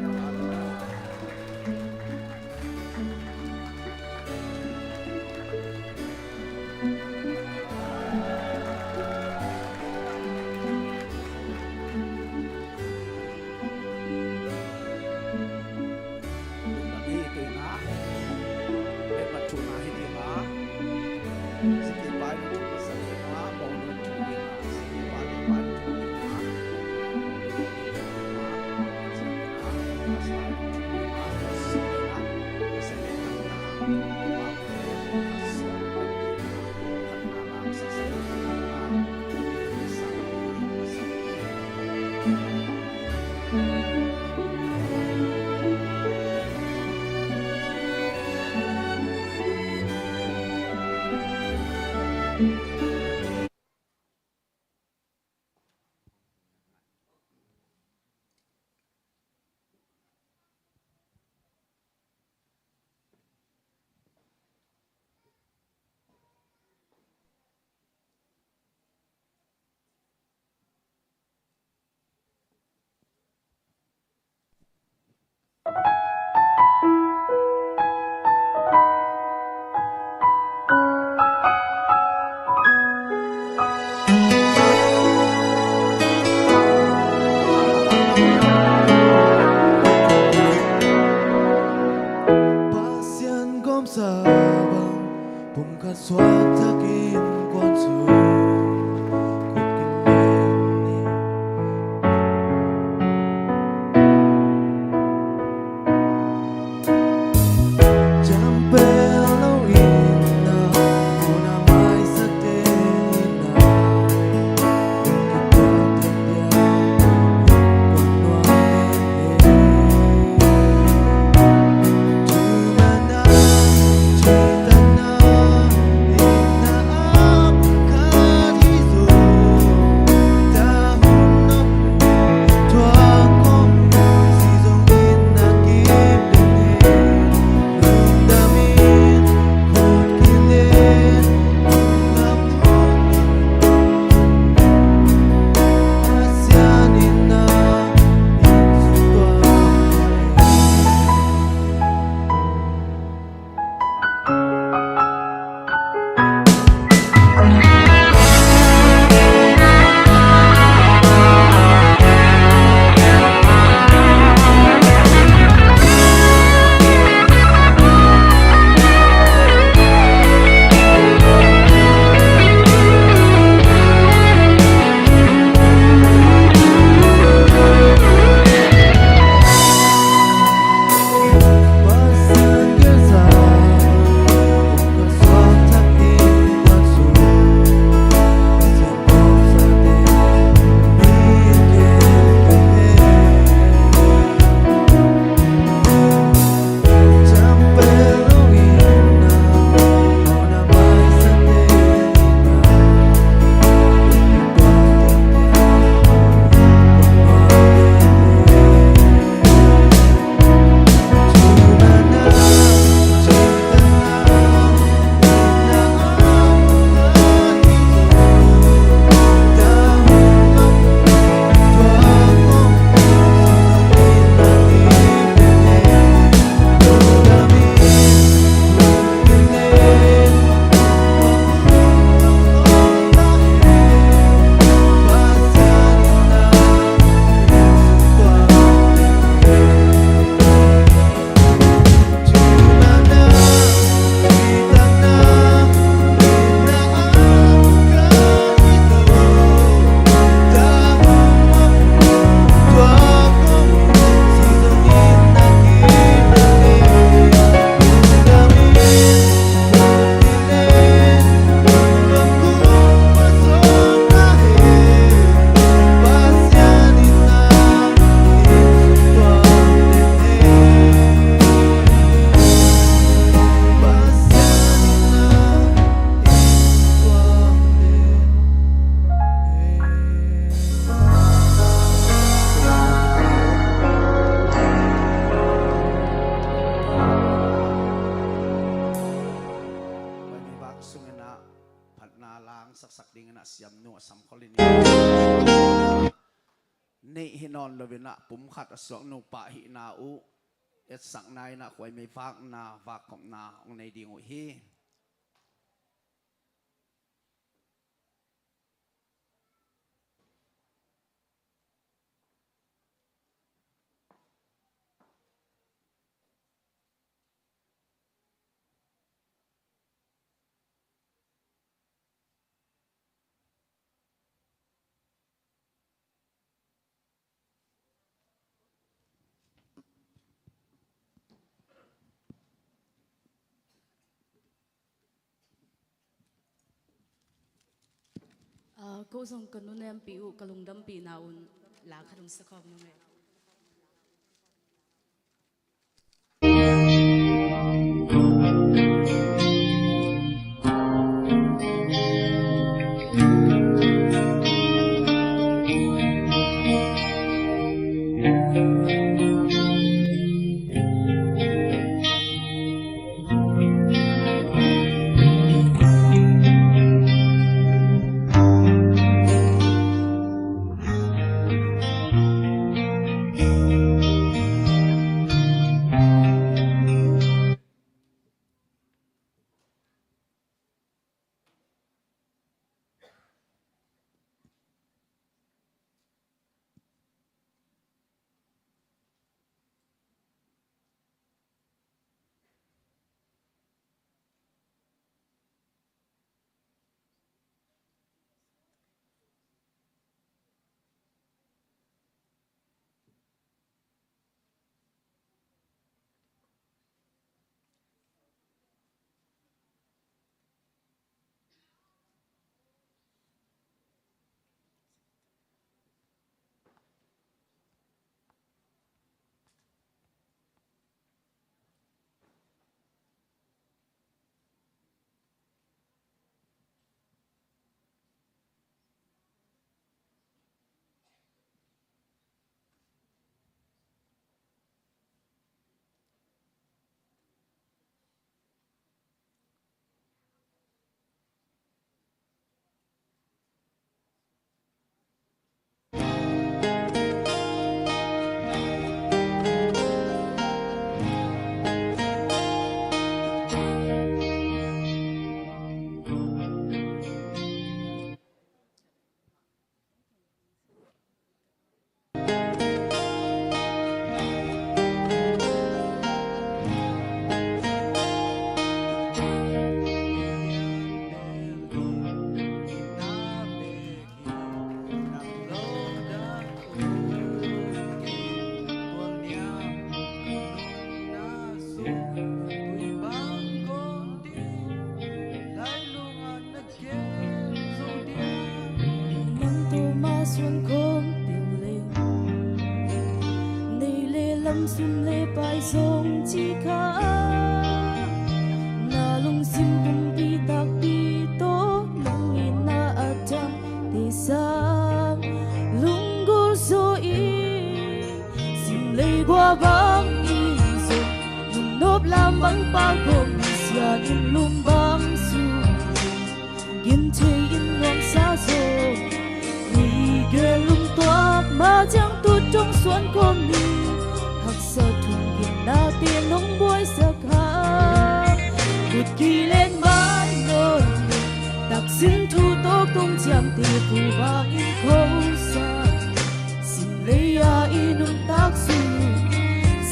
Pasian gawmsa bang pumkhat suak takin kuan sung kut kin leng ni. Saksak dingin ah siamnu a samkhol in neih hi nawn loin ah pumkhat a suaknu pah hihna uh etsakna in ah khuaimei vakna vakkhopna hong nei ding uh hi. Ah, ko zong ka nunempi uh ka lungdampihna un la khat hong sakhawm nung e. Nang tawh mah suan khawm deuh leng, nei le lam sum le pai zong ci kha. Na lungsim pumpi takpi tawh nong itna a dang te sang lunggulh zaw in, sim lei gua bangin zong, nunawp lam bang pa kong sian in lum bang su. Gin thei in nuamsa zaw, mi gel lungtuak ma ciang tut dong suan kawm ni. Haksa thum ginna te nong buaisak ha, kut kilen man nawn lo, taksin thu tawk tung ciamte pu bangin khosa. Sim lei-a i nuntak sung,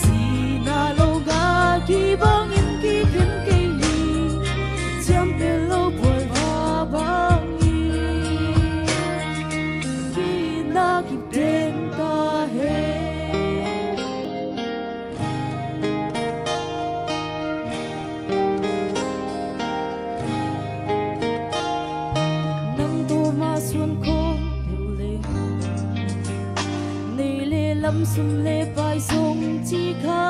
sihna lo ngah kei bangin kikhen kei ni. Ciam pen lo buai va bangin kina kip den ta hen. Nang tawh mah suan khawm deuh leng, nei le lam sum le pai zong ci kha.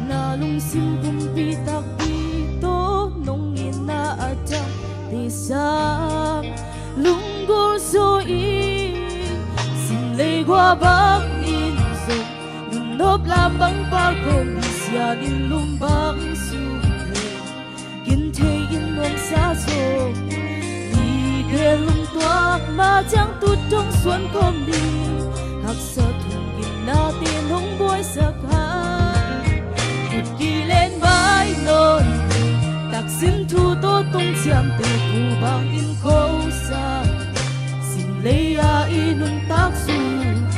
Na lungsim pumpi takpi tawh nong itna a dang te sang lunggulh zaw in, sim lei gua bangin zong, nunawp lam bang pa kong sian in lum bang su. Gin thei in nuamsa zaw, suan khawm ding, haksa thunggimnate nong buaisak a, kut kilen bai nawn, taksim thu tawh tong ciamteh thu bangin ko sa, sim lei-a i nuntak sung,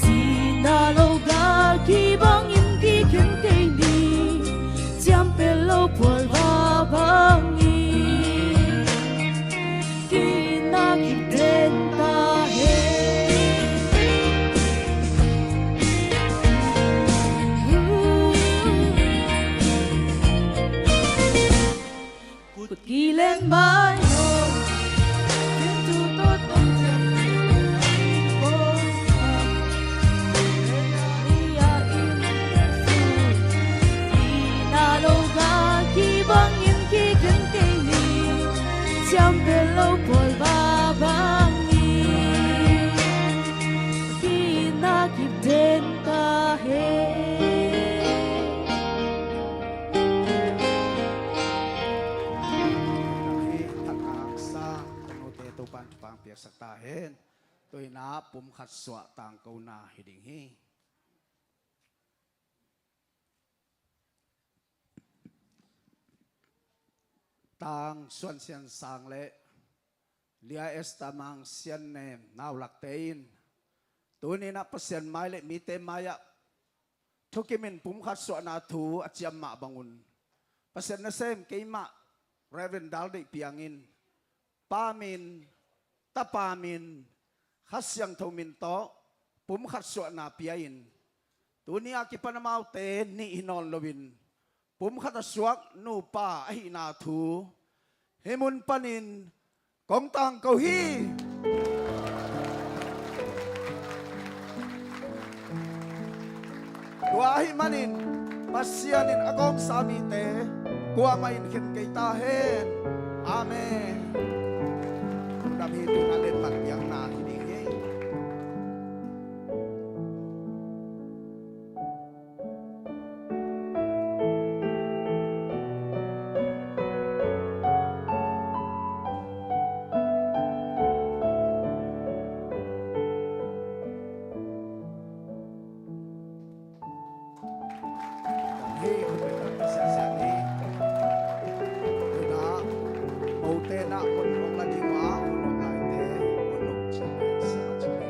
sihna lo gal ki bangin kikhen kei ni, ciampel lo phual va bangin kina kip den ta hen. Kut kilen bai lo, kut kilen bai lo, sihna lo gal ki bangin kikhen kei ni, ciampel lo phual va bangin kina kip den ta hen. Hih thanghang sang ka note Topan thupha piaksak ta hen. Tua hi-in ah pumkhat suah tangkona hi ding hi. Tang Suan Sian Sang le Lia Esther Mang Sian Nem naulakte in tuni-in ah Pasian mai le mite mai-ah thukimin pumkhat suahna thu a ciam mah bangun, Pasian nasem keimah Reverend Dal Deih Piang in Pa min, Tapa min, Kha Siangtho min tawh pumkhat suahna pia-in, tuni a kipan amaute nih hi nawn loin pumkhat a suak nupa ahihna thu hih mun panin kong tangko hi. Tua ahih manin Pasian in a gawmsa mite kuamah in khen kei ta hen. Amen. Lungdam hi. Tuna len man piakna hi ding hi. Hei, khut beng tak siangsiang ni. Tuna mote na hun hong la ding uh a, hun hong laite hun hong cin, siang a cin ni.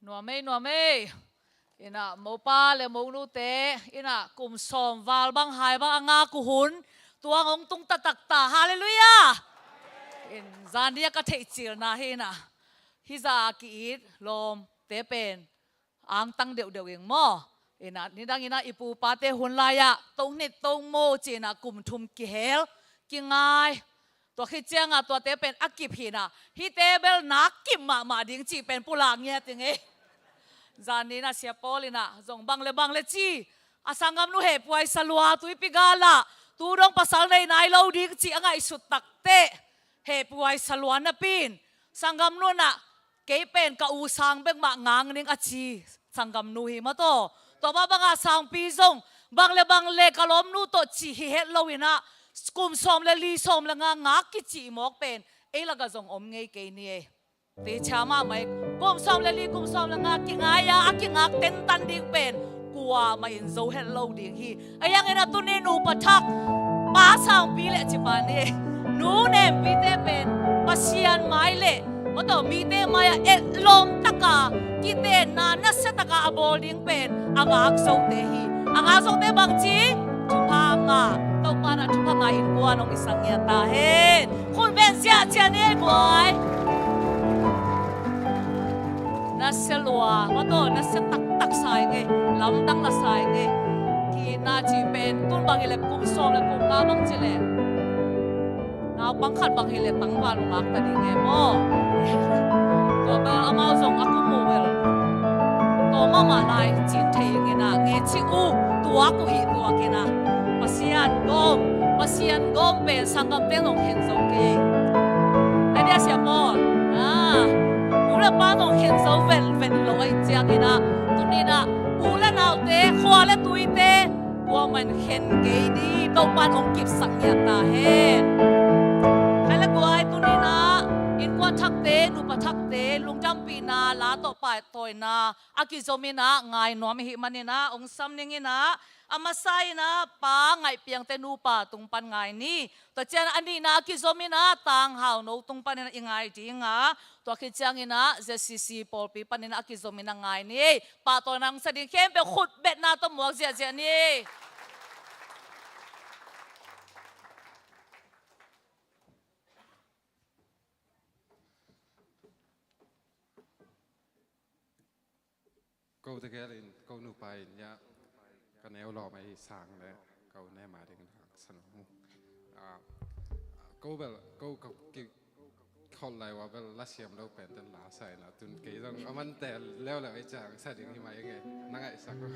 Nuam ei, nuam ei. Ina mopa le monute, ina kum sawm val bang hai bang a ngak uh hun tua hong tung taktak ta. Halleluiah. In zan ni a ka theihcilna hi ina, hih zah a ki-it lawmte pen angtang deuhdeuh ing maw? Ina nidang ina i pupate hun lai-ah tong hnit tong mu ci-in ah kum thum kihel kingai. Tua khit ciangah tuate pen a kip hi ina, hihte bel nak kip mahmah ding cih pen pulak ngiat ing ei. Zan ni ina Sia Paul ina zong bang le bang le ci, a sanggamnu hehpuai salua tuipi galah tu dong pasal nei nai lo ding cih a ngaihsut takteh hehpuai salua napi-in sanggamnu ina kei pen ka u sang bek mah ngak ning a ci sanggamnu hi mataw. Tua mah bangah sangpi zong bang le bang le ka lawmnu tawh cih hi het lo ina, kum sawm le li sawm le nga ngak kicih mawk pen ei lakah zong om ngei kei ni ei. Teci mahmah ei. Kum sawm le li, kum sawm le nga kingai-a a kingak tentan ding pen kuamah in zo het lo ding hi. Ahi hangin a tuni nupa thak, pa sangpi le cipa ni, nu nempite pen Pasian mai le mataw mite mai-ah etlawm taka kitenna nasia taka a bawl ding pen a ngak zote hi. A ngak zote bangci? Thupha ngah. Topa na thupha ngah innkuan hong i sang ngiat ta hen. Khut beng ziahziah ni ei guai. Nasia lua mataw, nasia taktak sa ing ei. Lamdang na sa ing ei. Kina cih pen tun bang hileh kum sawm le kum nga bang cileh naupang khat bang hileh tangval uh ngak ta ding e maw? Tua bel amau zong a kum uh bel tua mahmah lai cih thei ing ina, ngeci uh, tuak uh, ih tuak ina. Pasian gawm, Pasian gawm pen sanggamte nong hen zo kei. Pa zong khen zo venven lo ahih ciangin ah, tuni-in ah u le naute, khua le tuite kuaman khen kei ni. Topa'n hong kipsak ngiat ta hen. Khai le guai, tuni-in ah innkuan thakte, nupa thakte lungdampihna la tawh pahtawina a kizom in ah ngai nuam i hih manin ah hong sam ning in ah, a masa in ah Pa Ngaih Piangte nupa tung pan ngai ni. Tua ciang a nihna a kizom in ah Tang Hau No tung panin ah i ngai ding a, tua khit ciangin ah Z C C pawlpi panin ah a kizom in ah ngai ni. Pahtawina hong sa ding khempeuh khut betna tawh muak ziahziah ni. Ko tegel in, ko nupa in, ya, ka neu lawm ahi sang le, ko ne ma ding hang san ung. Ah, ko bel, ko, ko ki khol lai ua bel la siam lo pen ten la sa in a, tun kei zong a man tel leuleu ei ciang sa ding hi mai nge, na ngaihsak lo.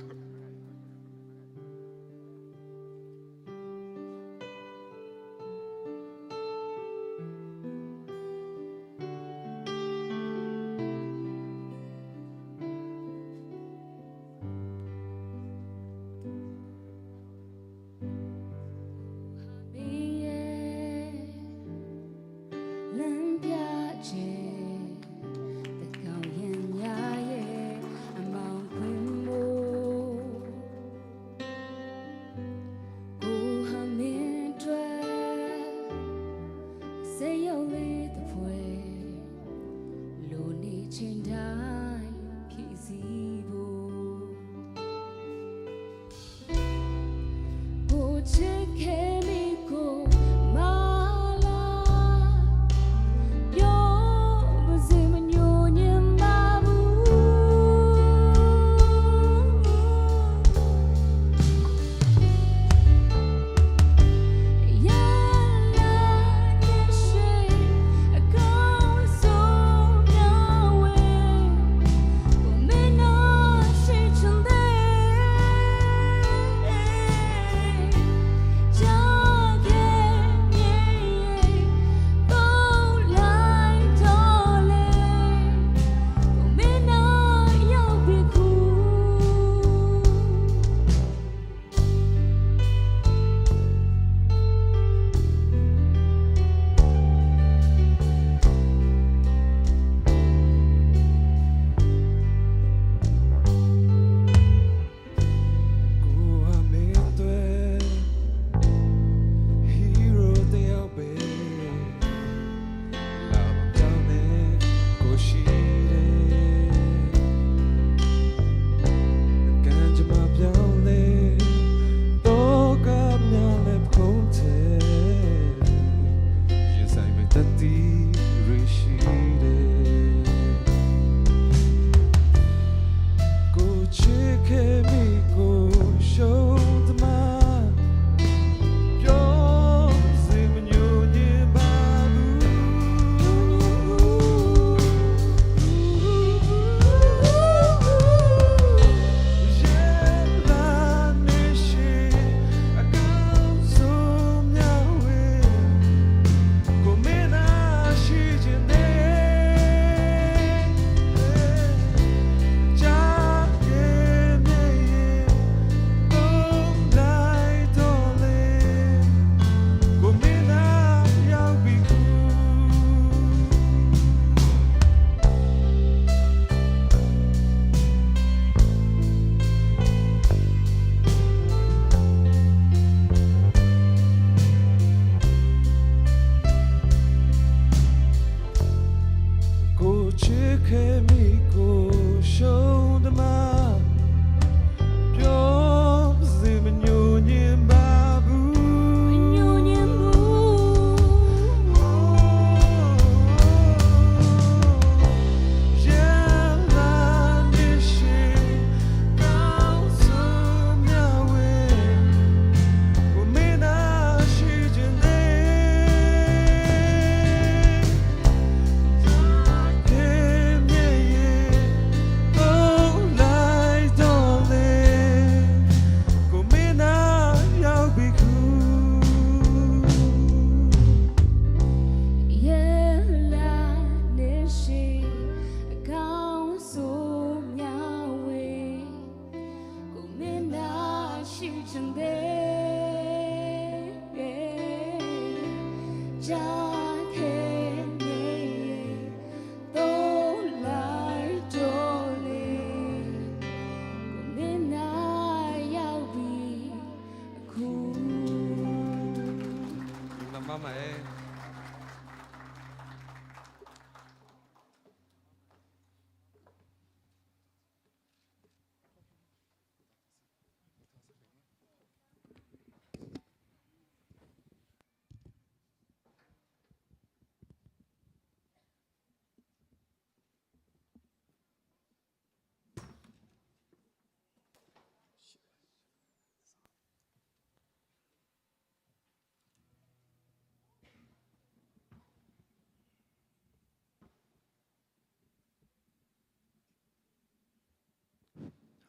Lungdam mahmah e.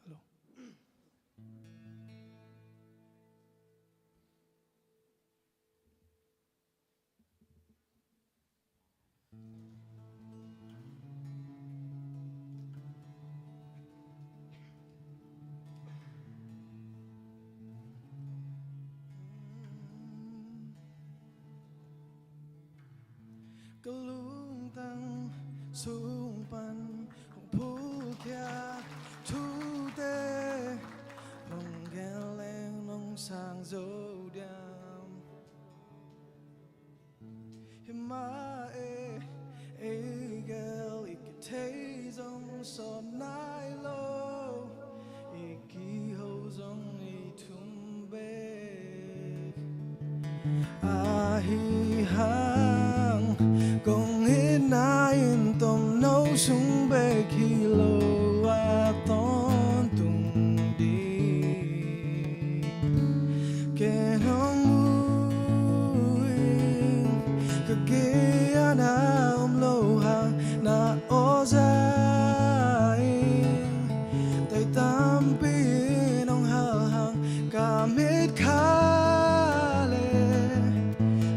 Hello. Ka lungtang sung pan hong phulkhia thute, nong gen leng nong sang zo diam? Hi mah e, ei gel i kithei zong sawt nai lo, i kiho zong i thum bek. Ahi hang kong itna in tomno sung bek hi lo a tawntung ding. Ken hong mu ing, ka gei-ah na om lo hang, na aw zah ing. Tei tampi in hong hal hang, ka mit kha leh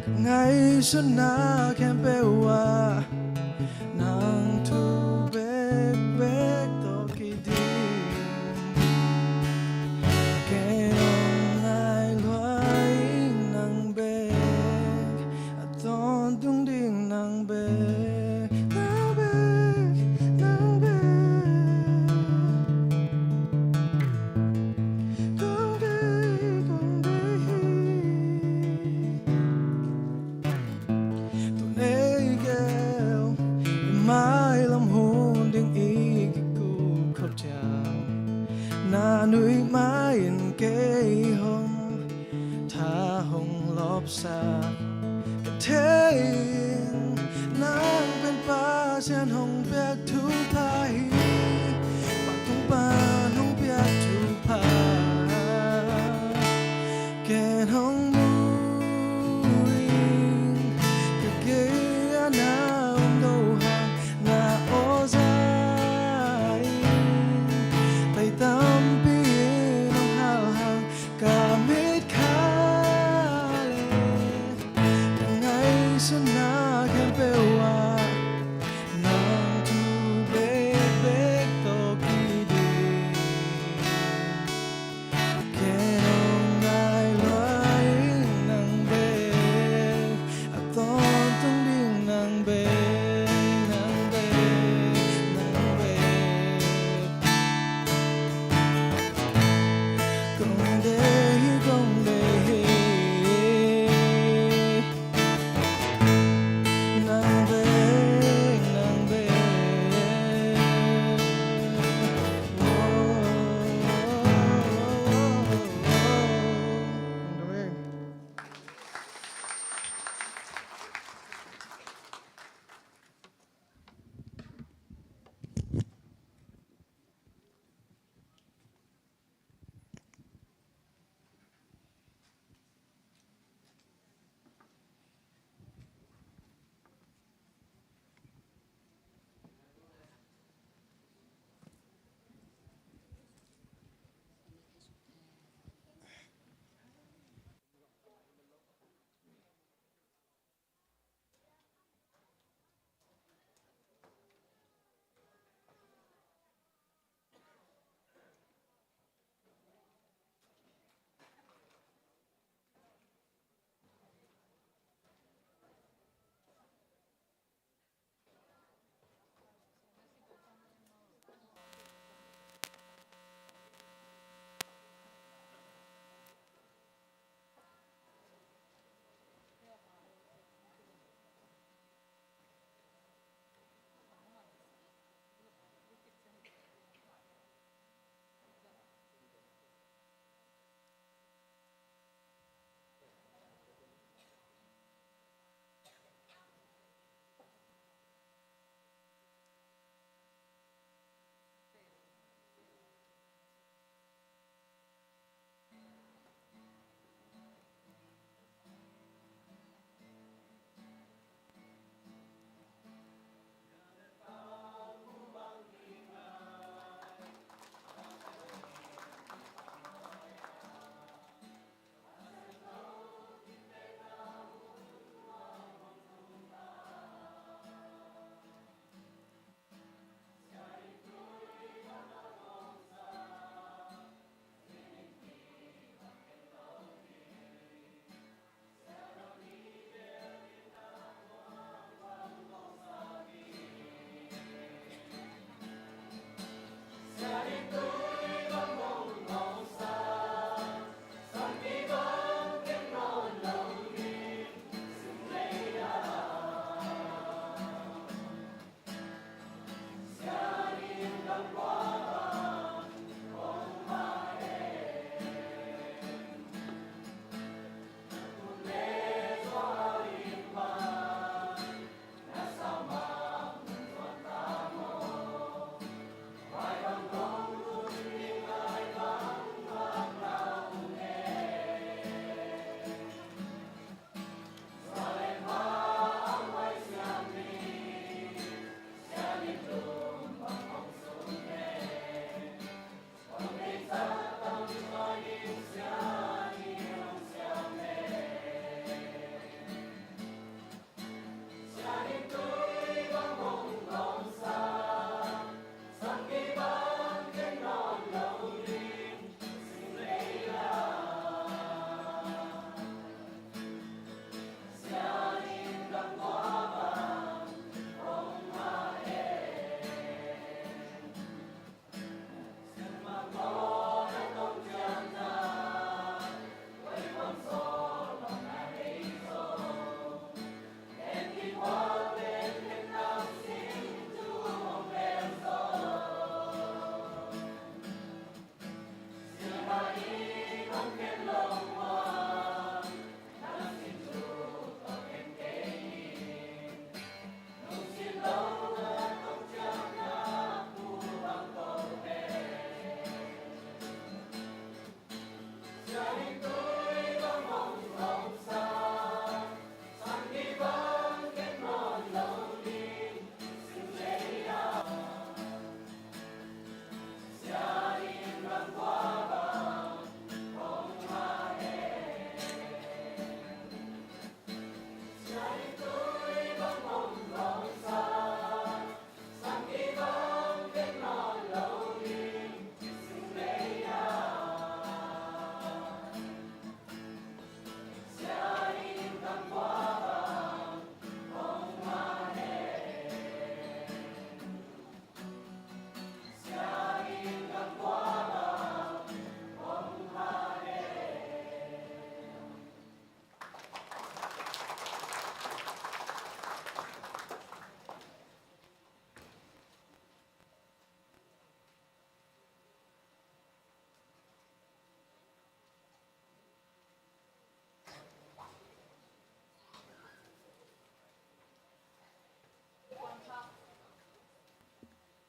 ka ngaihsutna khempeuh ah nang thu bekbek tawh kidim. Ken hong ngai lua ing, nang bek a tawntung ding, nang bek, nang bek, nang bek. Kong deih, kong deih hi. Tun ei gel i mailam hun ding i kikup khop ciang, na nuih mai in kei hong tha hong lawpsak. Ka thei ing, nang pen Pasian hong piak thupha hi, vantung pan hong piak thupha. Ken hong mu ing, ka gei-ah na om lo hang, na aw zah ing. Tei tampi in hong hal hang, ka mit kha leh ka ngaihsutna khempeuh ah nang thu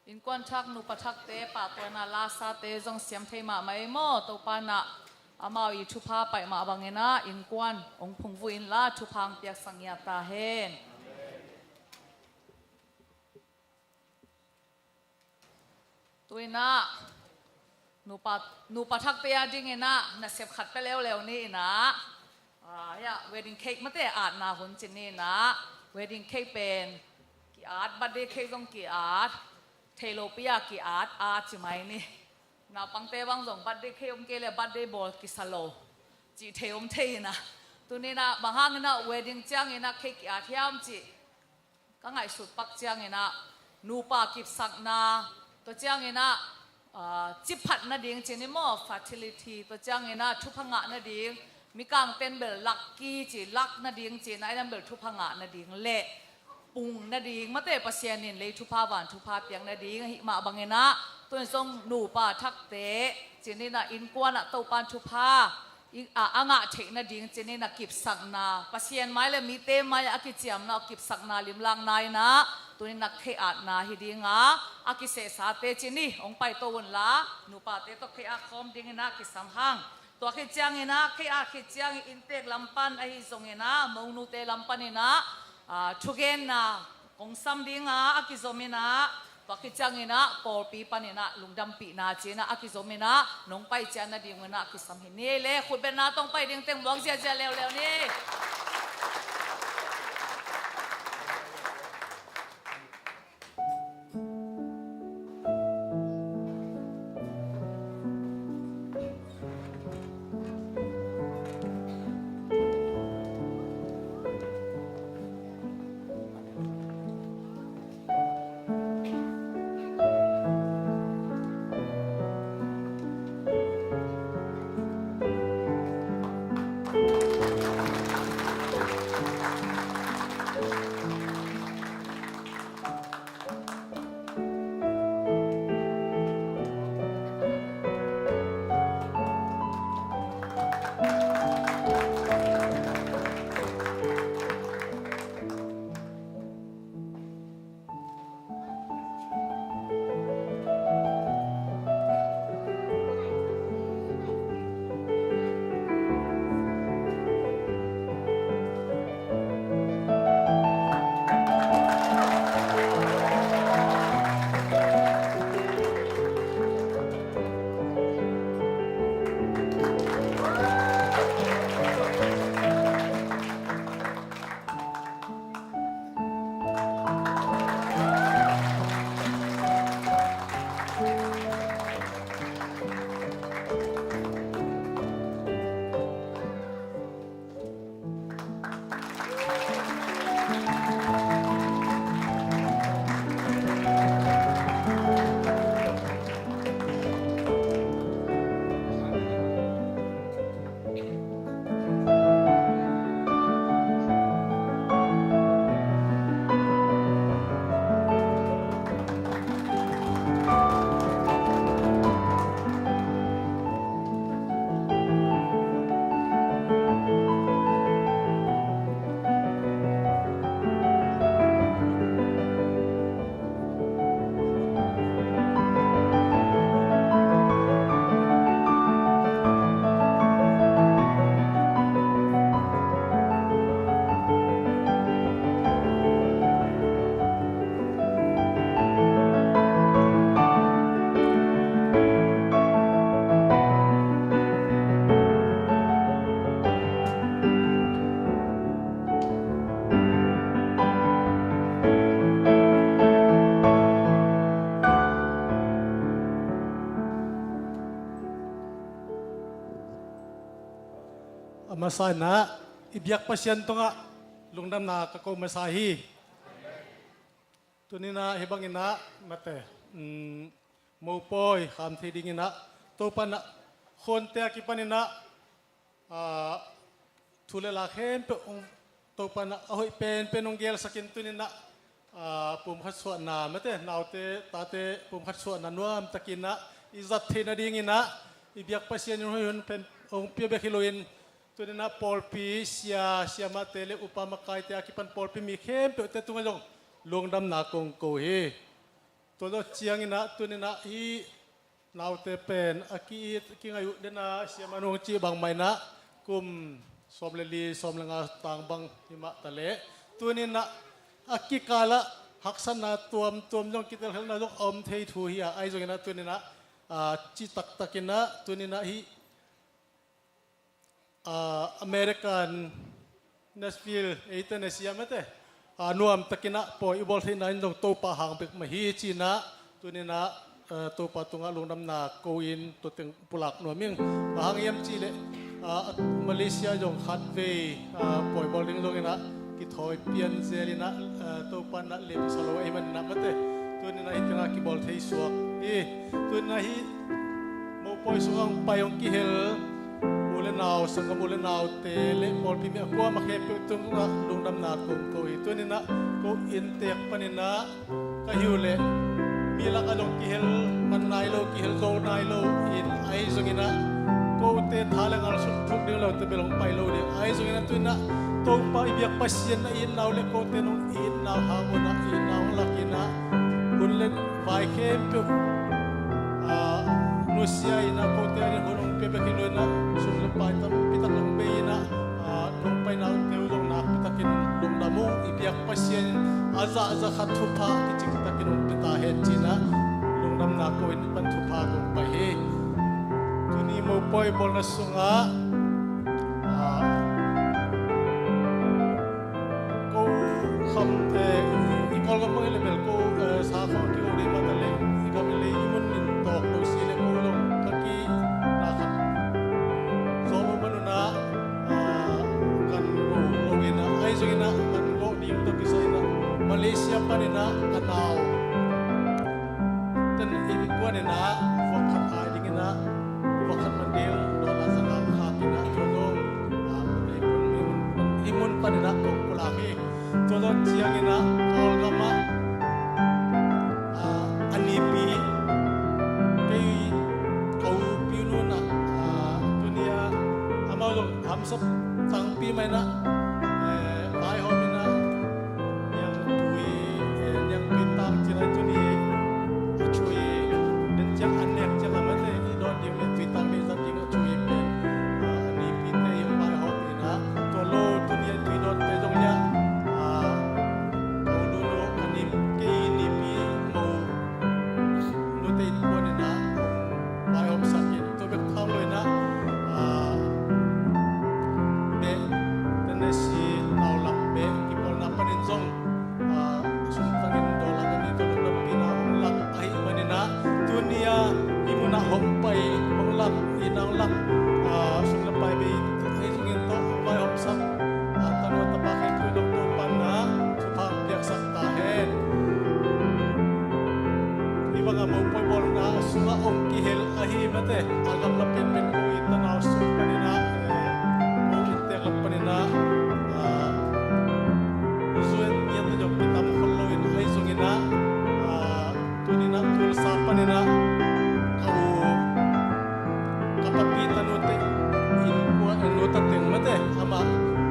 Innkuan thak, nupa thakte, pahtawinak lasate zong siam thei mahmah ei maw? Topa in ah amau i thupha paih mah bangin ah innkuan hong phungvuh inla thupha hong piaksak ngiat ta hen. Tu-in ah nupa, nupa thakte a dingin ah nasep khat pia leuleu ni in ah, ah, hiah wedding cake mate atna hun ci ni in ah, wedding cake pen ki-at, birthday cake zong ki-at, thei lopi a ki-at a ci mai ni. Naupangte bang zong birthday cake om kei le birthday bawl kisa lo cih thei om thei in ah, tuni in ah bang hangin ah wedding ciangin ah cake ki-at hiam cih ka ngaihsut pak ciangin ah, nupa kipsakna, tua ciangin ah, ah, ciphat nading ci ni maw, fertility, tua ciangin ah thupha ngah nading, mikangten bel lucky ci, luck nading ci, nai lam bel thupha ngah nading le pung nading, mate Pasian in lei thupha van thupha piak nading ahih mah bangin ah, tu-in zong nupa thakte ci ni in ah innkuan ah Topa in thupha i, a, a ngah theih nading ci ni in ah kipsakna, Pasian mai le mite mai a kiciamna, kipsakna limlakna in ah, tuni in ah cake atna hi ding a, a kisehsate ci ni, hong paito unla, nupate tawh cake at khawm dingin ah kisam hang. Tua khit ciangin ah, cake at khit ciangin inntek lam pan ahi zongin ah, mongnute lam panin ah, a, thugenna kong sam ding a, a kizom in ah, tua khit ciangin ah pawlpi panin ah lungdampihna ci-in ah a kizom in ah, nong pai ciat nadingun ah kisam hi ni. Ei le khutbetna tawh hong pai dingteng muak ziahziah leuleu ni. A masa in ah i biak Pasian tungah lungdamna ka ko masa hi. Tuni in ah hih bangin ah mate, um, mopawi kham thei dingin ah Topa in ah khuante a kipanin ah, ah, thu le la khempeuh hong, Topa in ah a hoih penpen hong gelsakin tuni in ah, ah, pumkhat suahna mate, naute tate pumkhat suahna nuamtakin ah i zat theih nadingin ah i biak Pasian in hoih hun pen hong pia bek hi loin, tuni in ah pawlpi sia, siamahte le upa makaite a kipan pawlpi mi khempeuhte tungah zong lungdamna kong ko hi. Tua zawh ciangin ah tuni-in ah hih naute pen a ki-it kingaih uh den a, siamah nung cih bangmah in ah kum sawm le li sawm le nga tang bang hi mah ta leh, tuni-in ah a kikal ah haksatna tuamtuam zong, kitelkhelhna zong a om thei thu hi a, ahi zongin ah tuni-in ah, ah, cih taktak in ah tuni-in ah hih, ah, American Nashville, eite Nashville mate, ah, nuamtakin ah pawi i bawl theihna in zong Topa hang bek mah hi ci-in ah tuni-in ah, ah, Topa tungah lungdamna ko-in tua teng pulak nuam ing. Bang hang hiam cih leh, ah, Malaysia zong khatvei, ah, pawi bawl ding zongin ah kithawi pian zel in ah, ah, Topa in ah lemsa lo ahih manin ah mate, tuni-in ah hih teng ah kibawl thei suak hi. Tuni-in ah hih mopawi sungah hong pai hong kihel u le nau, sanggam u le naute le pawlpi mi a kuamah khempeuh tungah lungdamna kong ko hi. Tuni-in ah ko inntek panin ah ka hi uh leh mi lakah zong kihel man nai lo, kihel zo nai lo in, ahi zongin ah kote tha le ngal sung thuk ding lo te bel hong pai lo ding. Ahi zongin ah tuni-in ah Topa i biak Pasian na itna uh le kote nong itna uh hang un ah itna hong lak in ah hun le vai khempeuh, ah, nusia in ah kote a ding hun hong pia bek hi lo in ah sum le pai tampi tak hong bei in ah, ah, nong paina uh teu zong nakpi takin lungdam ung. I biak Pasian in a zah za khat thupha kicing takin hong pia ta hen ci-in ah lungdamna ko-in pan thupha kong pai hi. Tuni mopawi bawlna sungah, ah, ko kham, eh, i Kawlgam bang hi leh bel ko, eh, sa khawng kigo ding mah ta leh, i gam i lei i mun in tawk lo si leh ko zong ka ki na khat zawh uh man un ah, ah, kan go lo in ah, ahi zongin ah kan go ding tawh kisai in ah Malaysia panin ah ka nau ten innkuan in ah vuak khat ai dingin ah vuak khat man ding dollar za nga khak in ah tua zong, ah, hih mun, hih mun panin ah kong pulak hi. Tua zawh ciangin ah Kawlgam ah, ah, a nipi kei ka upi nu in ah, ah, tuni-ah amau zong hamsa tangpi mah in ah, eh, vaihawm in ah niangtui, eh, niangtui tang ci lai tuni a cui den ciang a nek ciang a mate i dawt ding le tui tang le zat ding a cui pen, ah, a nipite i hong vaihawm in ah tua lo tuni a tui dawtte zong hi a, ah, ko lulu a nip kei nipi mo nute innkuan in ah hong vaihawmsak in tua bek khak lo in ah, ah, beh, Tennessee naulak beh kipawlna panin zong, ah, sum tangin dollar a ni tawh lungdampihna hong lak ahih manin ah tuni-ah hih munah hong pai hong lak, inn ah hong lak, ah, sum le pai bei ahi zongin tawh vaihawmsak, ah, tanu tapa khempeuh dong Topa'n ah thupha piaksak ta hen. Hih bangah mopawi bawlna sungah hong kihel ahi mate, a gamla penpen ko i tanau sung panin ah, eh, ko inntek lam panin ah, ah, zuen ngiat na zong kitam khol lo in ahi zongin ah, ah, tuni-in ah Tulsa panin ah ka u ka papi tanute innkuan, eh, nu ta teng mate, amah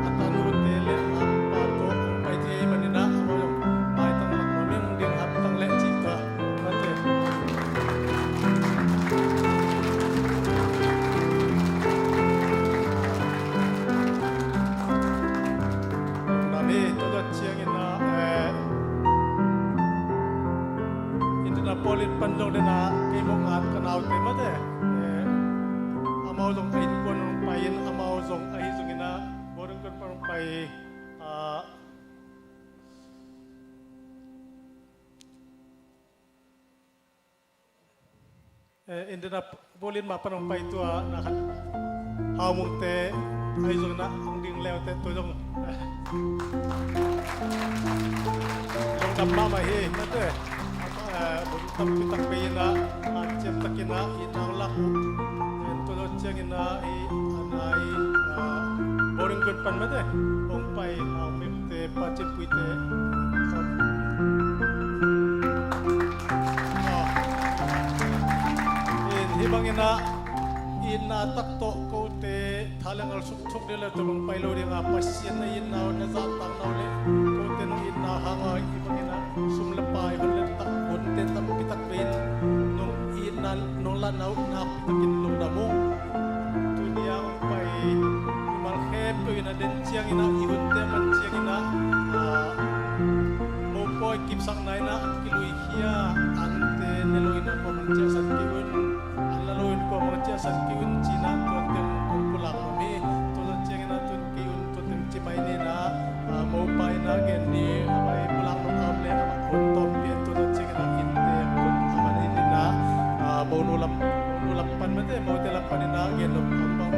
a tanute le a pa tawh hong pai thei ahih manin ah amau zong maitang lak nuam ing, ding hamtang leh cih tua mate. Lungdam hi. Tua zawh ciangin ah, eh, Indianapolis pan zong den ah kei mawh ngat ka naute mate, eh, amau zong a innkuan hong pai in amau zong ahi zongin ah boarding gate pan hong pai, ah, eh, Indianapolis mah pan hong pai tua na khat Hau Mungte ahi zongin ah hong ding leute tua zong lungdam mahmah hi mate. Eh, bung tampi tak bei in ah, ah, ciamtakin ah i nau lak uh, eh, tua zawh ciangin ah i, ah, na i, ah, boarding gate pan mate hong pai, ah, mite, Pa Cin Puite, ah, in hih bangin ah itna tak tawh kote tha le ngal sung thuk ding le tua bang pai lo ding a, Pasian na itna uh na zahtakna uh le kote nong itna hang a hih bangin ah sum le pai hun le tak hunte tampi Lah na uh nakpi takin lungdam ung. Tuni a hong pai mimal khempeuh in a den ciangin ah, i hunte man ciangin ah, ah, mopawi kipsakna in ah kiluikhia, ante ne lo in ah kuamah ciahsan kei un, an la lo in kuamah ciahsan kei un ci-in ah tua teng kong pulak nuam hi. Tua zawh ciangin ah tun kei un tua teng ci mai ni in ah, ah, mopa in ah gen ni, a pai pulak nuam a om leh amah hun tawm gen, tua zawh ciangin ah innte hun a man in in ah, ah, monu lam, monu lam pan mate, mote lam pan in ah gen nuam a om bang.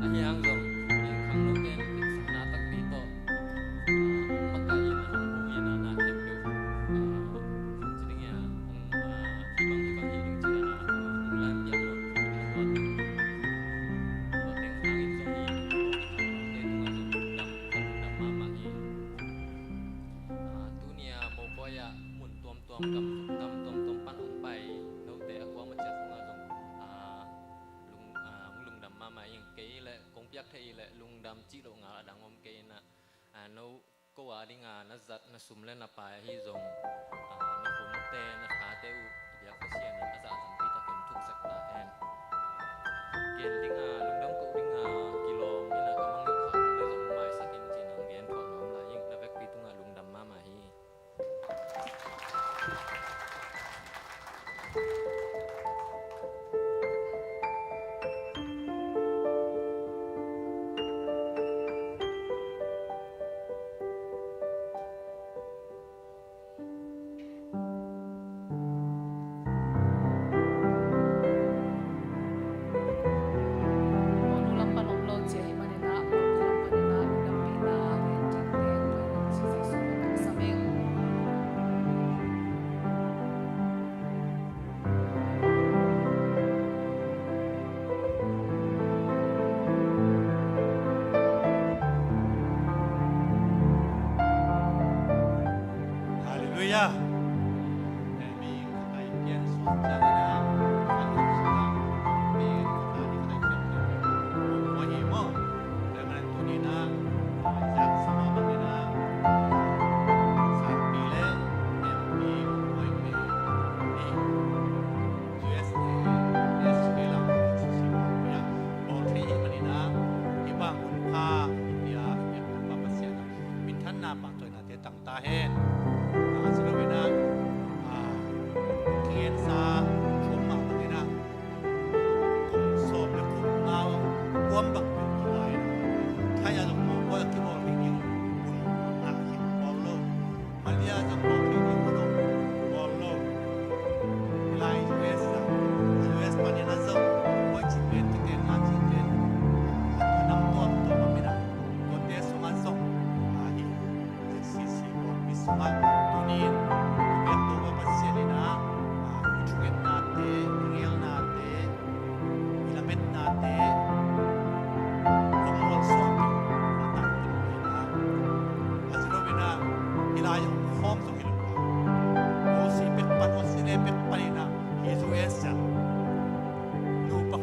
Ahi hang zong, khangnote in piksakna takpi tawh, ah, hong makaih in, hong hu in, na khempeuh, ah, ci ding hi a, hong, ah, hih bang, hih bang hi ding ci-in, ah, hong lam piak lo, hong tua ding. Tua teng hangin zong hi, khangnote tungah zong lungdam, ka lungdam mahmah hi. Ah, tuni a mopawi ah mun tuamtuam, gam, gam tuamtuam pan hong pai note a kuamah ciat tungah zong, ah, lung, ah, hong lungdam mahmah ing. Kei leh kong piak thei leh lungdam cih loh ngal a dang om kei in ah, ah, no ko a ding a na zat na sum le na pai ahi zong, ah, na hunte na thate uh i biak Pasian in a zah tampi takin thuk sak ta hen. Gen ding a lungdam ko ding a kilawm in a ka mangngilh kha le zong maisak in ci-in hong gen thuak nuam lai ing. Na vekpi tungah lungdam mahmah hi.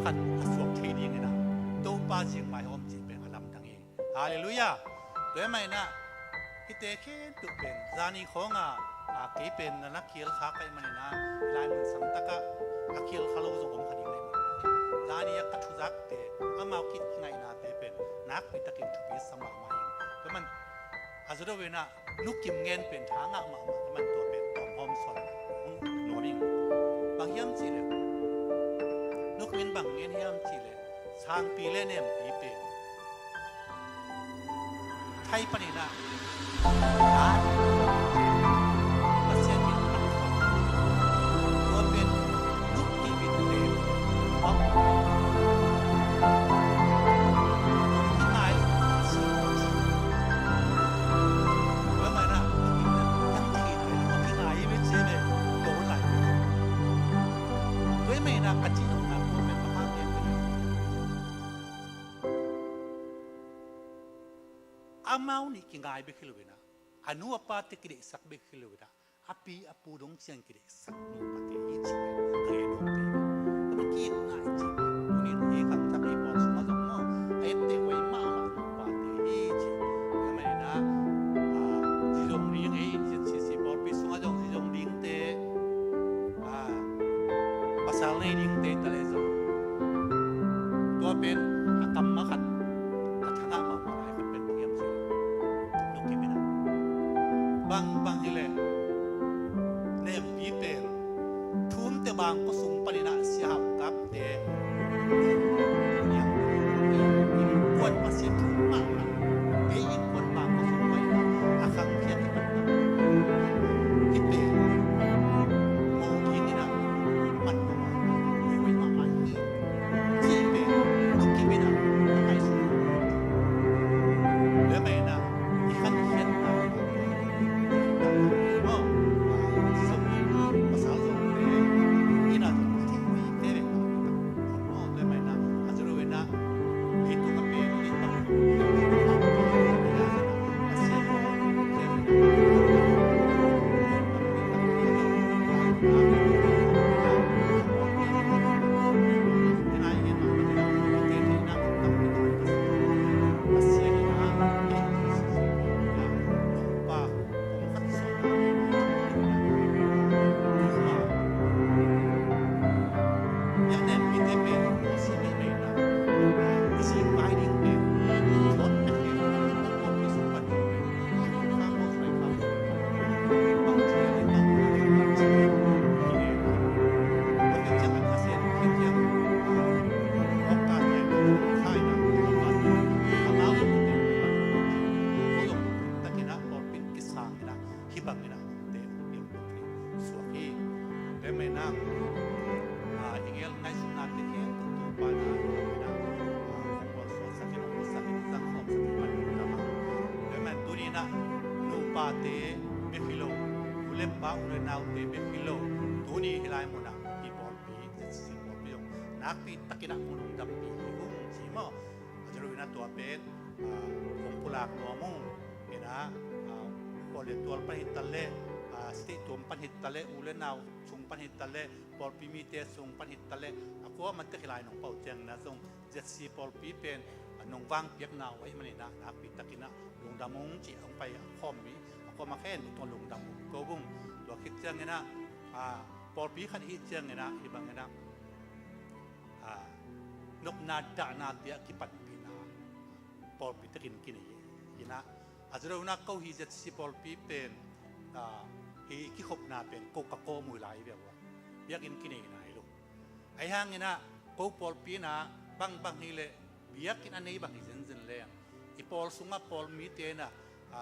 khat a suak thei dingin ah Topa zingmai hawm cih pen a lamdang hi. Halleluiah. Tua ahih manin ah hihte khempeuh pen zani khawng a, a, kei pen na na khial kha ka hih manin ah hih lai mun sang takah a khial kha lo zong om kha ding na hih manin ah zani a ka thuzakte, amau kingainate pen nakpi takin thupi sa mahmah hi. Tua ahih man a za deuh in ah Nu Kim Ngen pen tha ngah mahmah ka hih man tua pen tawm hawm sawn nuam ing. Bang hiam cih leh Nu Kim in bang ngen hiam cih leh sangpi le nempi pen thai panin ah, a, Pasian min pan khawm. Tua pen Nu Kim in pen bang, ki ngai lo, a si. Tua ahih manin ah Nu Kim in ah, nang thei nai lo, ki ngai ve ci ve, tua hun lai. Tua ahih manin ah ka cih nopna tua pen bang hiam cih leh amau nih kingai bek hi lo in ah, a nu a pate kideihsak bek hi lo in ah, a pi a pu dong ciang kideihsak nupate hi cih pen ka gen nuam te hi. Tua pen ki-itna hi cih pen tuni in ei khangthak ei pawl sungah zong maw, a etteh huai mahmah nupate hi cih. Tua ahih manin ah, a, zi zong ding ei, ZCC pawlpi sungah zong zi zong dingte, a, pasal nei dingte ta leh zong tua pen a kam mah khat ka tha ngah mahmah lai khat pen bang hiam cih leh Nu Kim in ah, bang bang hi leh nempi pen Thumte Bangkua sung panin ah Sia Hau Kap te, innkuan Pasian thu mahmah, ei innkuan Bangkua sung panin ah a khangkhia kipan, kipe, mo dingin ah mat mahmah, huai mahmah hi cih pen Nu Kim in ah a ngaihsun. Tua ahih manin ah i khankhiatna, Hih bangin ah note i om lo thei suak hi. Tua ahih manin ah, a, i gel ngaihsutnate khempeuh Topa in ah, a, hong mualsuahsak in, hong musak in, zang khawmsak in, man in lam ah. Tua ahih manin tuni in ah nupate bek hi lo, nu le pa, u le naute bek hi lo, tuni hih lai mun ah i pawlpi, ZCC pawlpi zong nakpi takin ah hong lungdampih hi ung ci maw. A, zero in ah tua pen, a, hong pulak nuam ung. In ah, a, khual le tual pan hi ta leh, a, state tuam pan hi ta leh, u le nau sung pan hi ta leh, pawlpi mite sung pan hi ta leh, a kuamah tek hih lai nong pau ciangin ah zong ZCC pawlpi pen, a, nong vangpiakna uh ahih manin ah nakpi takin ah lungdam ung cih hong pai a khawm mi, a kuamah khempeuh tungah lungdam ung ko ung. Tua khit ciangin ah, a, pawlpi khat i hih ciangin ah hih bangin ah, a, nopna dahnate a kipanpihna pawlpi takin kinei hi. In ah, a zero in ah ko hih ZCC pawlpi pen, a, hih kikhopna pen ko ka kawm uh hi lai hi ve ua. Biakinn kinei nai lo. Ahih hangin ah ko pawlpi in ah bangbang hi leh biakinn a nei bang hi zenzen leng, i pawl sungah pawl mite in ah, a,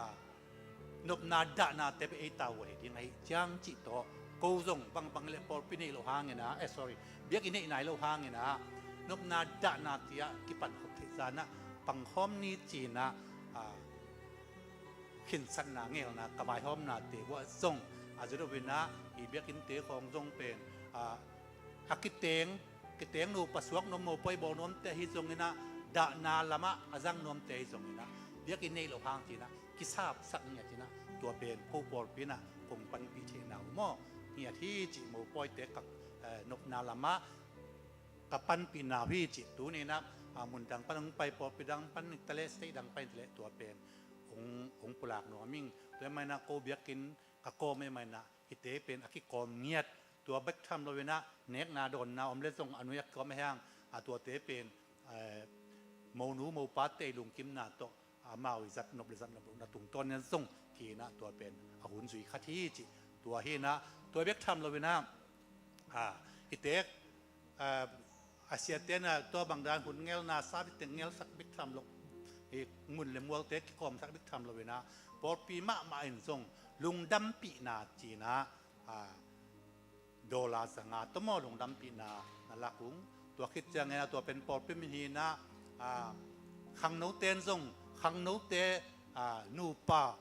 nopna dahnate bek ei tau uh hi ding ahih ciang cih tawh, ko zong bangbang hi leh pawlpi neih loh hangin ah, eh, sorry, biakinn neih nai loh hangin ah nopna dahnate a kipan khop theih zan ah pangkhawm ni ci-in ah, a, khinsatna, ngelna ka vaihawmnate uah zong a zero in ah i biakinnte khawng zong pen, a, a kiteng, kiteng nupa suak nuam, mopawi bawl nuamte ahi zongin ah, dahna lamah a zang nuamte ahi zongin ah, biakinn neih loh hang ci-in ah kisapsak ngiat in ah, tua pen ko pawlpi in ah kong panpih theihna uh maw, ngiat hi cih mopawite kak, eh, nopna lamah ka panpihna uh hi cih tuni-in ah, a, mun dang pan hong pai, pawlpi dang pan hi taleh, state dang pan hi taleh, tua pen hong, hong pulak nuam ing. Tua ahih manin ah ko biakinn ka kawm ahih manin ah hihte pen a kikawm ngiat. Tua bek tham loin ah nekna dawnna om leh zong a nuai a kikawm ahih hang, a, tuate pen, eh, monu mopate lungkimna tawh amau i zat nop le zat nop lohna tungtawn in zong hi-in ah tua pen a hun zui khat hi cih tua hi-in ah, tua bek tham loin ah, a, hihte, a, a siate in ah tua bang dan hun ngelna sa bik teng ngelsak bek tham lo, hi mun le mualte kikawmsak bek tham loin ah, pawlpi mahmah in zong lungdampihna ci-in ah, a, dollar za nga tawh maw lungdampihna na lak ung. Tua khit ciangin ah tua pen pawlpi min hi-in ah, a, khangnote in zong khangnote, a, nupa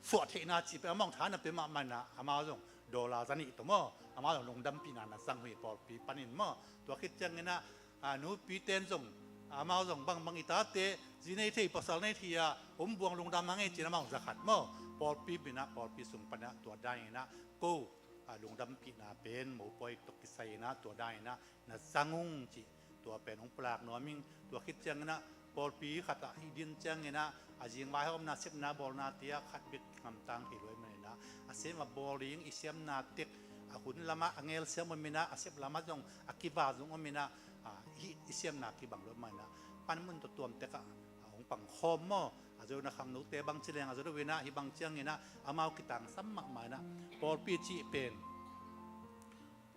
suah theihna cih pen amau tha na pia mahmah in ah, amau zong dollar za nih tawh maw, amau zong lungdampihna na zang uh hi pawlpi panin maw. Tua khit ciangin ah, a, nupite in zong, amau zong bangbang i tate zi nei thei, pasal nei thei a om buang, lungdam hang ei ci-in amau za khat maw. Pawlpi min ah, pawlpi sung pan ah tua dan in ah ko, a, lungdampihna pen mopawi tawh kisai in ah tua dan in ah na zang ung cih tua pen hong pulak nuam ing. Tua khit ciangin ah pawlpi khat ah hih din ciangin ah, a zingvai a omna sepna bawlnate ah khat bek ngamtang hi lo ahih manin ah, a sem a bawl ding i siamna tek, a hun lam ah a ngelsiam om in ah, a sep lam ah zong a kiva zong om in ah, a, hih i siamna kibang lo ahih manin ah panmun tawh tuam tek ah, a, hong pang khawm maw. A zawh in ah khangnote bang ci leng a zawh lo in ah, hih bang ciangin ah amau kitangsam mahmah in ah, pawlpi cih pen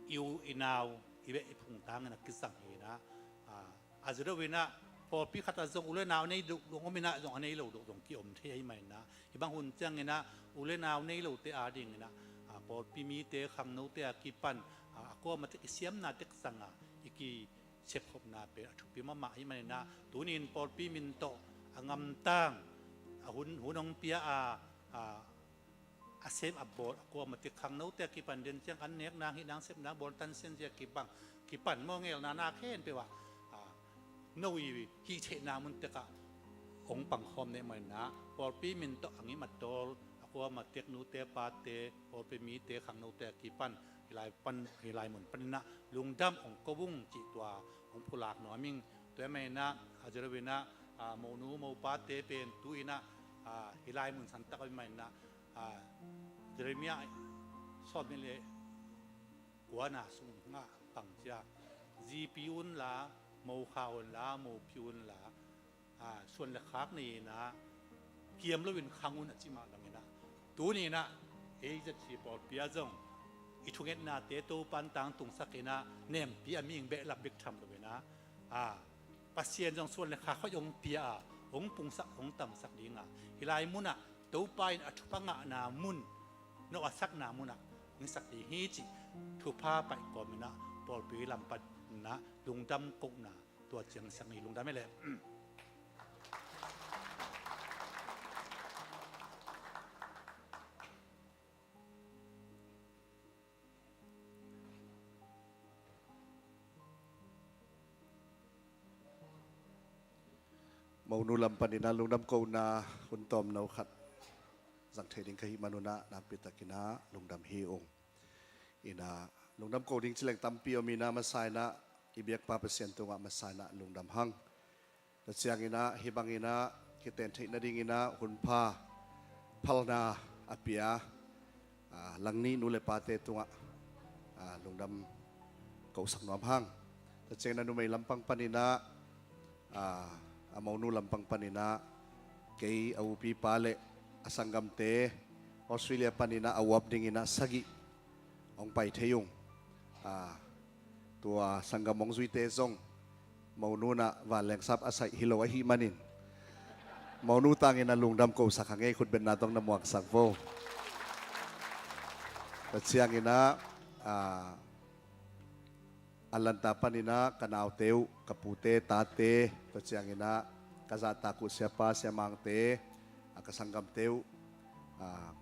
i u i nau, i beh i phung tangin a kizang hi-in ah, a, a zawh lo in ah pawlpi khat ah zong u le nau nei duh zong om in ah, zong a nei lo duh zong ki-om thei ahih manin ah, hih bang hun ciangin ah u le nau nei lote adingin ah, a, pawlpi mite, khangnote a kipan, a, a kuamah tek i siamna tek zang a i ki sepkhopna pen a thupi mahmah ahih manin ah, tuni-in pawlpi min tawh a ngamtang, a hun, hun hong pia a, a, a sem a bawl, a kuamah tek khangnote a kipan, den ciang an nek nang, hih nang sep nang bawl, tan sian zia kibang, kipan maw, ngelna na khempeuh ah, a, no i hih theihna mun tek ah hong pang khawm na hih manin ah, pawlpi min tawh a ngim a tawl, a kuamah tek nute pate, pawlpi mite, khangnote a kipan, hih lai pan, hih lai mun panin ah lungdam hong ko ung cih tua hong pulak nuam ing. Tua ahih manin ah, a, Jeremiah, a, monu mopate pen tu-in ah, a, hih lai mun santak ahih manin ah, a, Jeremiah sawmnih le kuana sung ah pang cia, zipi unla, mokha unla, mopi unla, a, suan le khak nei-in ah, kiam loin khang un a cih mah bangin ah, tuni-in ah ei Z C pawlpi ah zong i thungetnate Topa'n tangtungsak in ah, nempi a mihing behlap bek tham loin ah, a, Pasian zong suan le khak hoih hong pia a, hong pungsak, hong tamsak ding a, hih lai mun ah Topa in a thupha ngahna mun, nawh a sakna mun ah hong sak ding hi cih thupha paih kawmin ah, pawlpi lam panin ah lungdam kohna tua ciang siang ni. Lungdam hi leh. Monu lam panin ah lungdam kohna hun tawmno khat zang thei ding ka hih manun ah, nakpi takin ah lungdam hi ung. In ah, lungdam ko ding ci leng tampi om in ah, masa in ah i biakpa Pasian tungah masa in ah lungdam hang. Tua ciangin ah, hih bangin ah kiten theih nadingin ah hunpha phalna a pia, ah, Langnih nu le pate tungah, ah, lungdam kohsak nuam hang. Tua ciangin ah numei lampang panin ah, ah, a monu lampang panin ah kei a upipa le a sanggamte Australia panin ah a uap dingin ah sagih hong pai thei ung. Ah, tua sanggam hong zuite zong monu in ah vanleng sap a saih hi lo ahih manin, monu tangin ah lungdam kohsak hang ei, khutbetna tawh na muaksak vo. Tua ciangin ah, ah, a lanta panin ah ka naute uh, ka pute tate, tua ciangin ah ka zahtak uh siapa siamangte, ah, ka sanggamte uh, ah,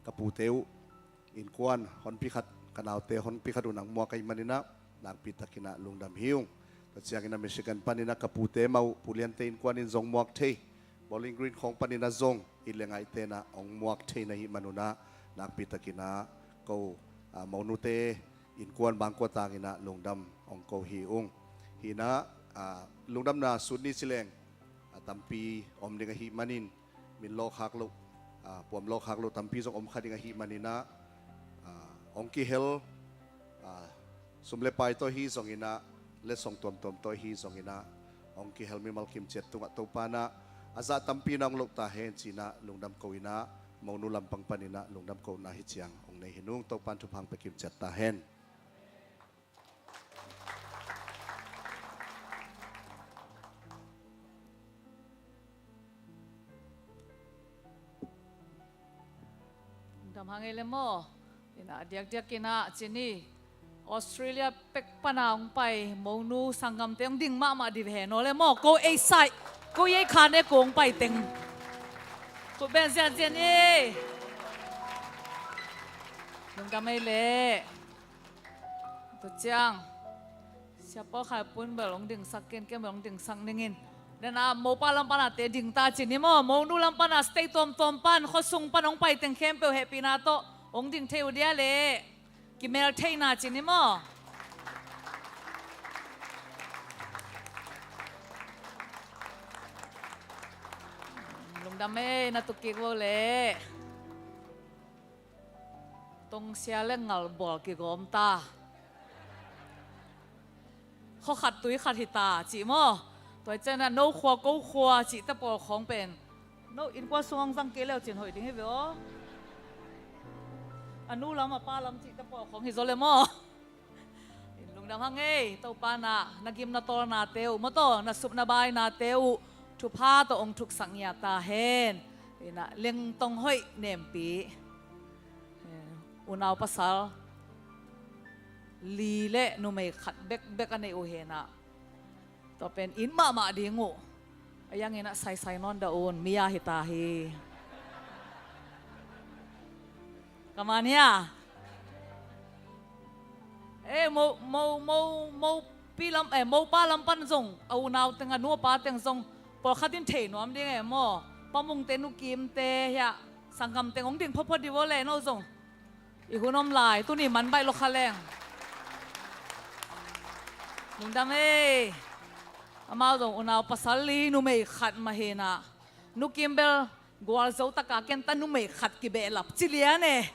ka pute uh, innkuan honpi khat, ka naute honpi khat un ah hong muak ahih manin ah, nakpi takin ah lungdam hi ung. Tua ciangin ah Michigan panin ah ka pute mah uh, Pu Liante innkuan in zong muak thei, Bowling Green khawng panin ah zong it le ngaihte in ah hong muak thei na hih manun ah, nakpi takin ah ko, ah, monute innkuan bangkua tangin ah lungdam hong ko hi ung. Hi inah, ah, lungdamna sut ni ci leng, ah, tampi om ding ahih manin, min lawkhak loh, ah, puam lawkhak loh tampi zong om kha ding ahih manin ah, ah, hong kihel, ah, sum le pai tawh hi zongin ah, letsong tuamtuam tawh hi zongin ah, hong kihel mimal kim ciat tungah Topa in ah a zah tampi na hong loh ta hen ci-in ah lungdam ko in ah, monu lampang panin ah lungdam kona hi ciang hong nei hi ung. Topa in thupha hong pia kim ciat ta hen. Dam hang ei le maw. Inah diakdiak inah ci ni, Australia pek pana hong pai monu sanggamte hong ding mahmah dih ve hen aw le maw. Ko ei sai, ko ei khan e, ko hong pai teng. Khut beng ziahziah ni. Lungdam ei le. Tua ciang Sia Paul Khai Pun bel hong dingsak ken, ken bel hong dingsak ning in. Dena mopa lam pana te ding ta ci ni maw. Monu lam pana state tuamtuam pan, khuasung pan hong pai teng khempeuh hehpihna tawh hong ding thei uh dia le. Kimel theihna ci ni maw. Lungdam ei, na tuk kik vo le. Tongsia le ngal bawl kigawm ta. Khua khat tui khat hi ta cih maw. Tua ciangin ah no khua ko khua cihte pawl khawng pen no innkuan sung hong zang kei leu cin hoih ding hi ve aw. A nu lam a pa lam cihte pawl khawng hi zaw le maw. Lungdam hang ei, Topa in ah na gim na tawlnate uh, maw taw, na sup na bainate uh thupha tawh hong thuksak ngiat ta hen. Inah lengtong hoih nempi. Eh, unau pasal li le numei khat bekbek a neih uh hi inah. Tua pen it mahmah ding uh. A yang inah saisai nawn dah un, mi a hi ta hi. Ka man hia? Eh, mo, mo, mo, mo pi lam, eh, mopa lam pan zong, a unau teng, a nu a pa teng zong, pawlkhat in thei nuam ding eh maw. Pa Mungte, Nu Kimte, hia, sanggam teng hong ding photphot dih vo le no zong. I hun om lai, tuni man baih lo kha leng. Lungdam ei. Amau zong unau pasal li, numei khat mah hi inah. Nu Kim bel gualzo taka ken ta numei khat kibehlap ci lian e.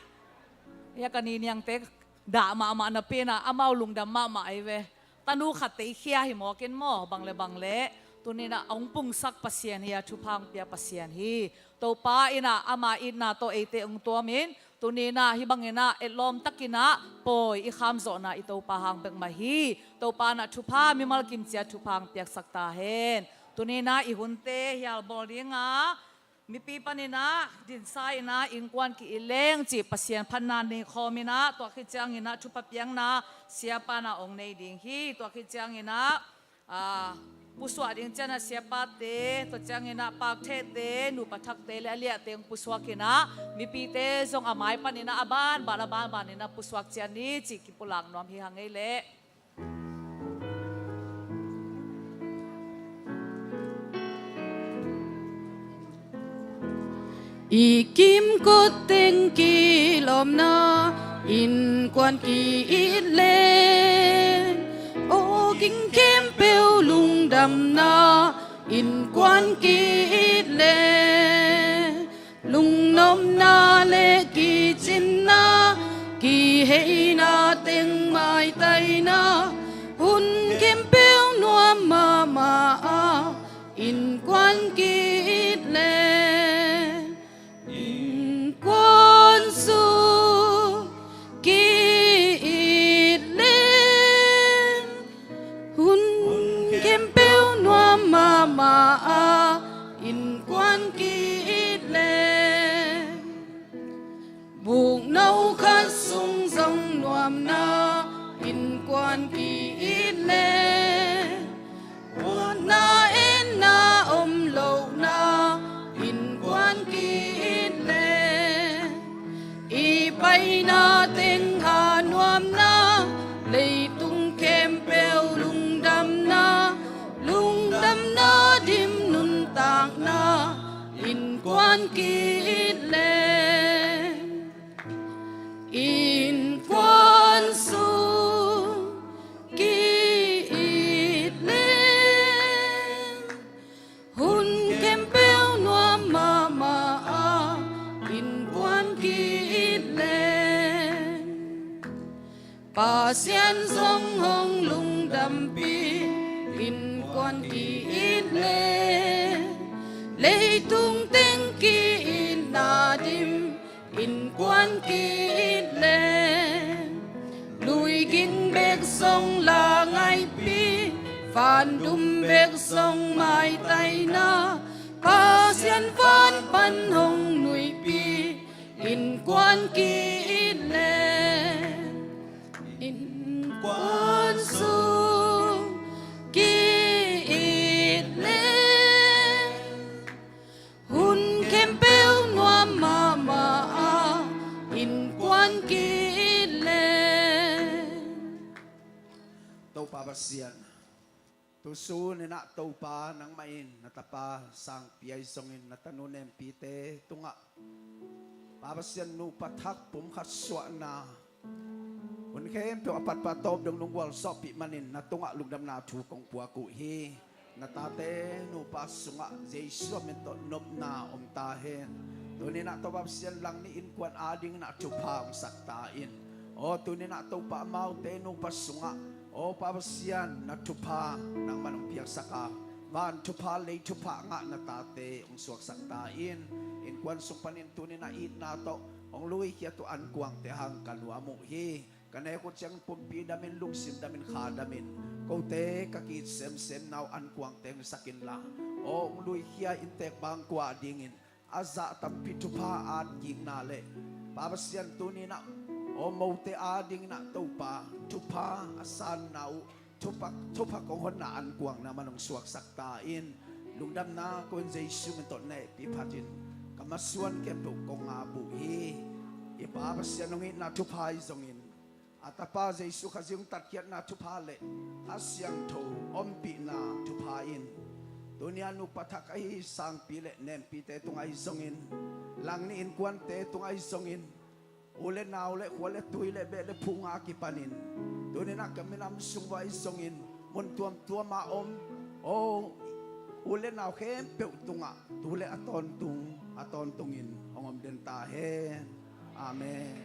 Hia ka ni niangte dah mahmah napi inah amau lungdam mahmah ei ve. Tanu khatte i khia hi mawk in maw, bang le bang le. Tuni inah a hong pungsak Pasian hi a, thupha hong pia Pasian hi. Topa inah ama itna tawh eite hong tuam in, tuni inah hih bang inah etlawm tak inah pawi i khamzawhna i Topa hang bek mah hi. Topa inah thupha, mimal kim ciat thupha hong piaksak ta hen. Tuni inah i hunte hial bawl ding a, mipi pan inah dinsa inah innkuan ki-it leng cih Pasian phatna nei khawm inah, tua khit ciang inah thupha piakna siapa inah hong nei ding hi. Tua khit ciang inah, ah, pusuah ding ciang inah siapate, tua ciang inah pakthehte, nupa thakte le a liahte hong pusuak inah, mipite zong a mai pan inah a banban, a banban inah pusuak ciat ni cih kipulak nuam hi hang ei leh. I kimkot teng kilawmna innkuan ki-it leng, aw ging khempeuh lungdamna innkuan ki-it leng, lungnopna le kicinna, kiheina teng maitaina, hun khempeuh nuam mahmah a, innkuan ki-it leng, innkuan sung ki-it leng, hun khempeuh nuam mahmah a, innkuan ki-it leng, bukno khat sung zong nuamna innkuan ki-it leng, huatna enna om lohna innkuan ki-it leng, i paina teng a nuamna, leitung khempeuh lungdamna, lungdamna dim nuntakna innkuan ki-it leng, innkuan sung ki Ki-it le, leitung teng ki-itna dim, innkuan ki-it le, luiging bek zong la ngaipi, vandum bek zong maitaina, Pasian van pan hong nuihpi, innkuan ki-it le, innkuan sung ki-it le, hun khempeuh nuam mahmah a, innkuan ki-it le. Topa Pasian, tusun in ah Topa nangmah in na tapa sangpi ahi zongin na tanu nempite tungah Pa Pasian, nupa thak pumkhat suahna, hun khempeuh a patpah tawp dong nong gualzawhpih manin na tungah lungdamna thu kong puak uh hi. Na tate nupa sungah Jesu min tawh nopna om ta hen. Tuni in ah Topa Pasian, Langnih innkuan adingin ah thupha hong sak ta in. Aw, tuni in ah Topa, amaute nupa sungah, aw Pa Pasian, na thupha nangman hong piaksak a, van thupha, lei thupha ngah na tate hong suaksak ta in. Innkuan sung panin tuni in ah itna tawh hong luikhiat uh ankuangte hang ka nuam uh hi. Ka nek uh ciang pumpi damin, lungsim damin, kha damin, kote ka ki-it semsem na uh ankuangte hong sak inla, aw hong luikhia inntek bangkua adingin a zah tampi thupha atkikna le, Pa Pasian, tuni in ah aw mote adingin ah Topa, thupha a sanna uh, thupha, thupha kong honna ankuang nangman hong suaksak ta in. Lungdamna kong Jesu min tawh na hehpih phatin ka masuan khempeuh kong ap uh hi. I Pa Pasian hong itna thupha ahi zongin, a tapa Jesu Khazih hong tatkhiatna thupha le Kha Siangtho ompihna thupha in tuni a nupa thak ahi sangpi le nempite tungah ahi zongin, Langnih innkuante tungah ahi zongin, u le nau le khua le tui le beh le phunga kipanin tuni in ah ka minam sung uah ahi zongin, mun tuamtuam a om, aw u le nau khempeuh tungah tu le a tawntung, a tawntungin hong om den ta hen. Amen.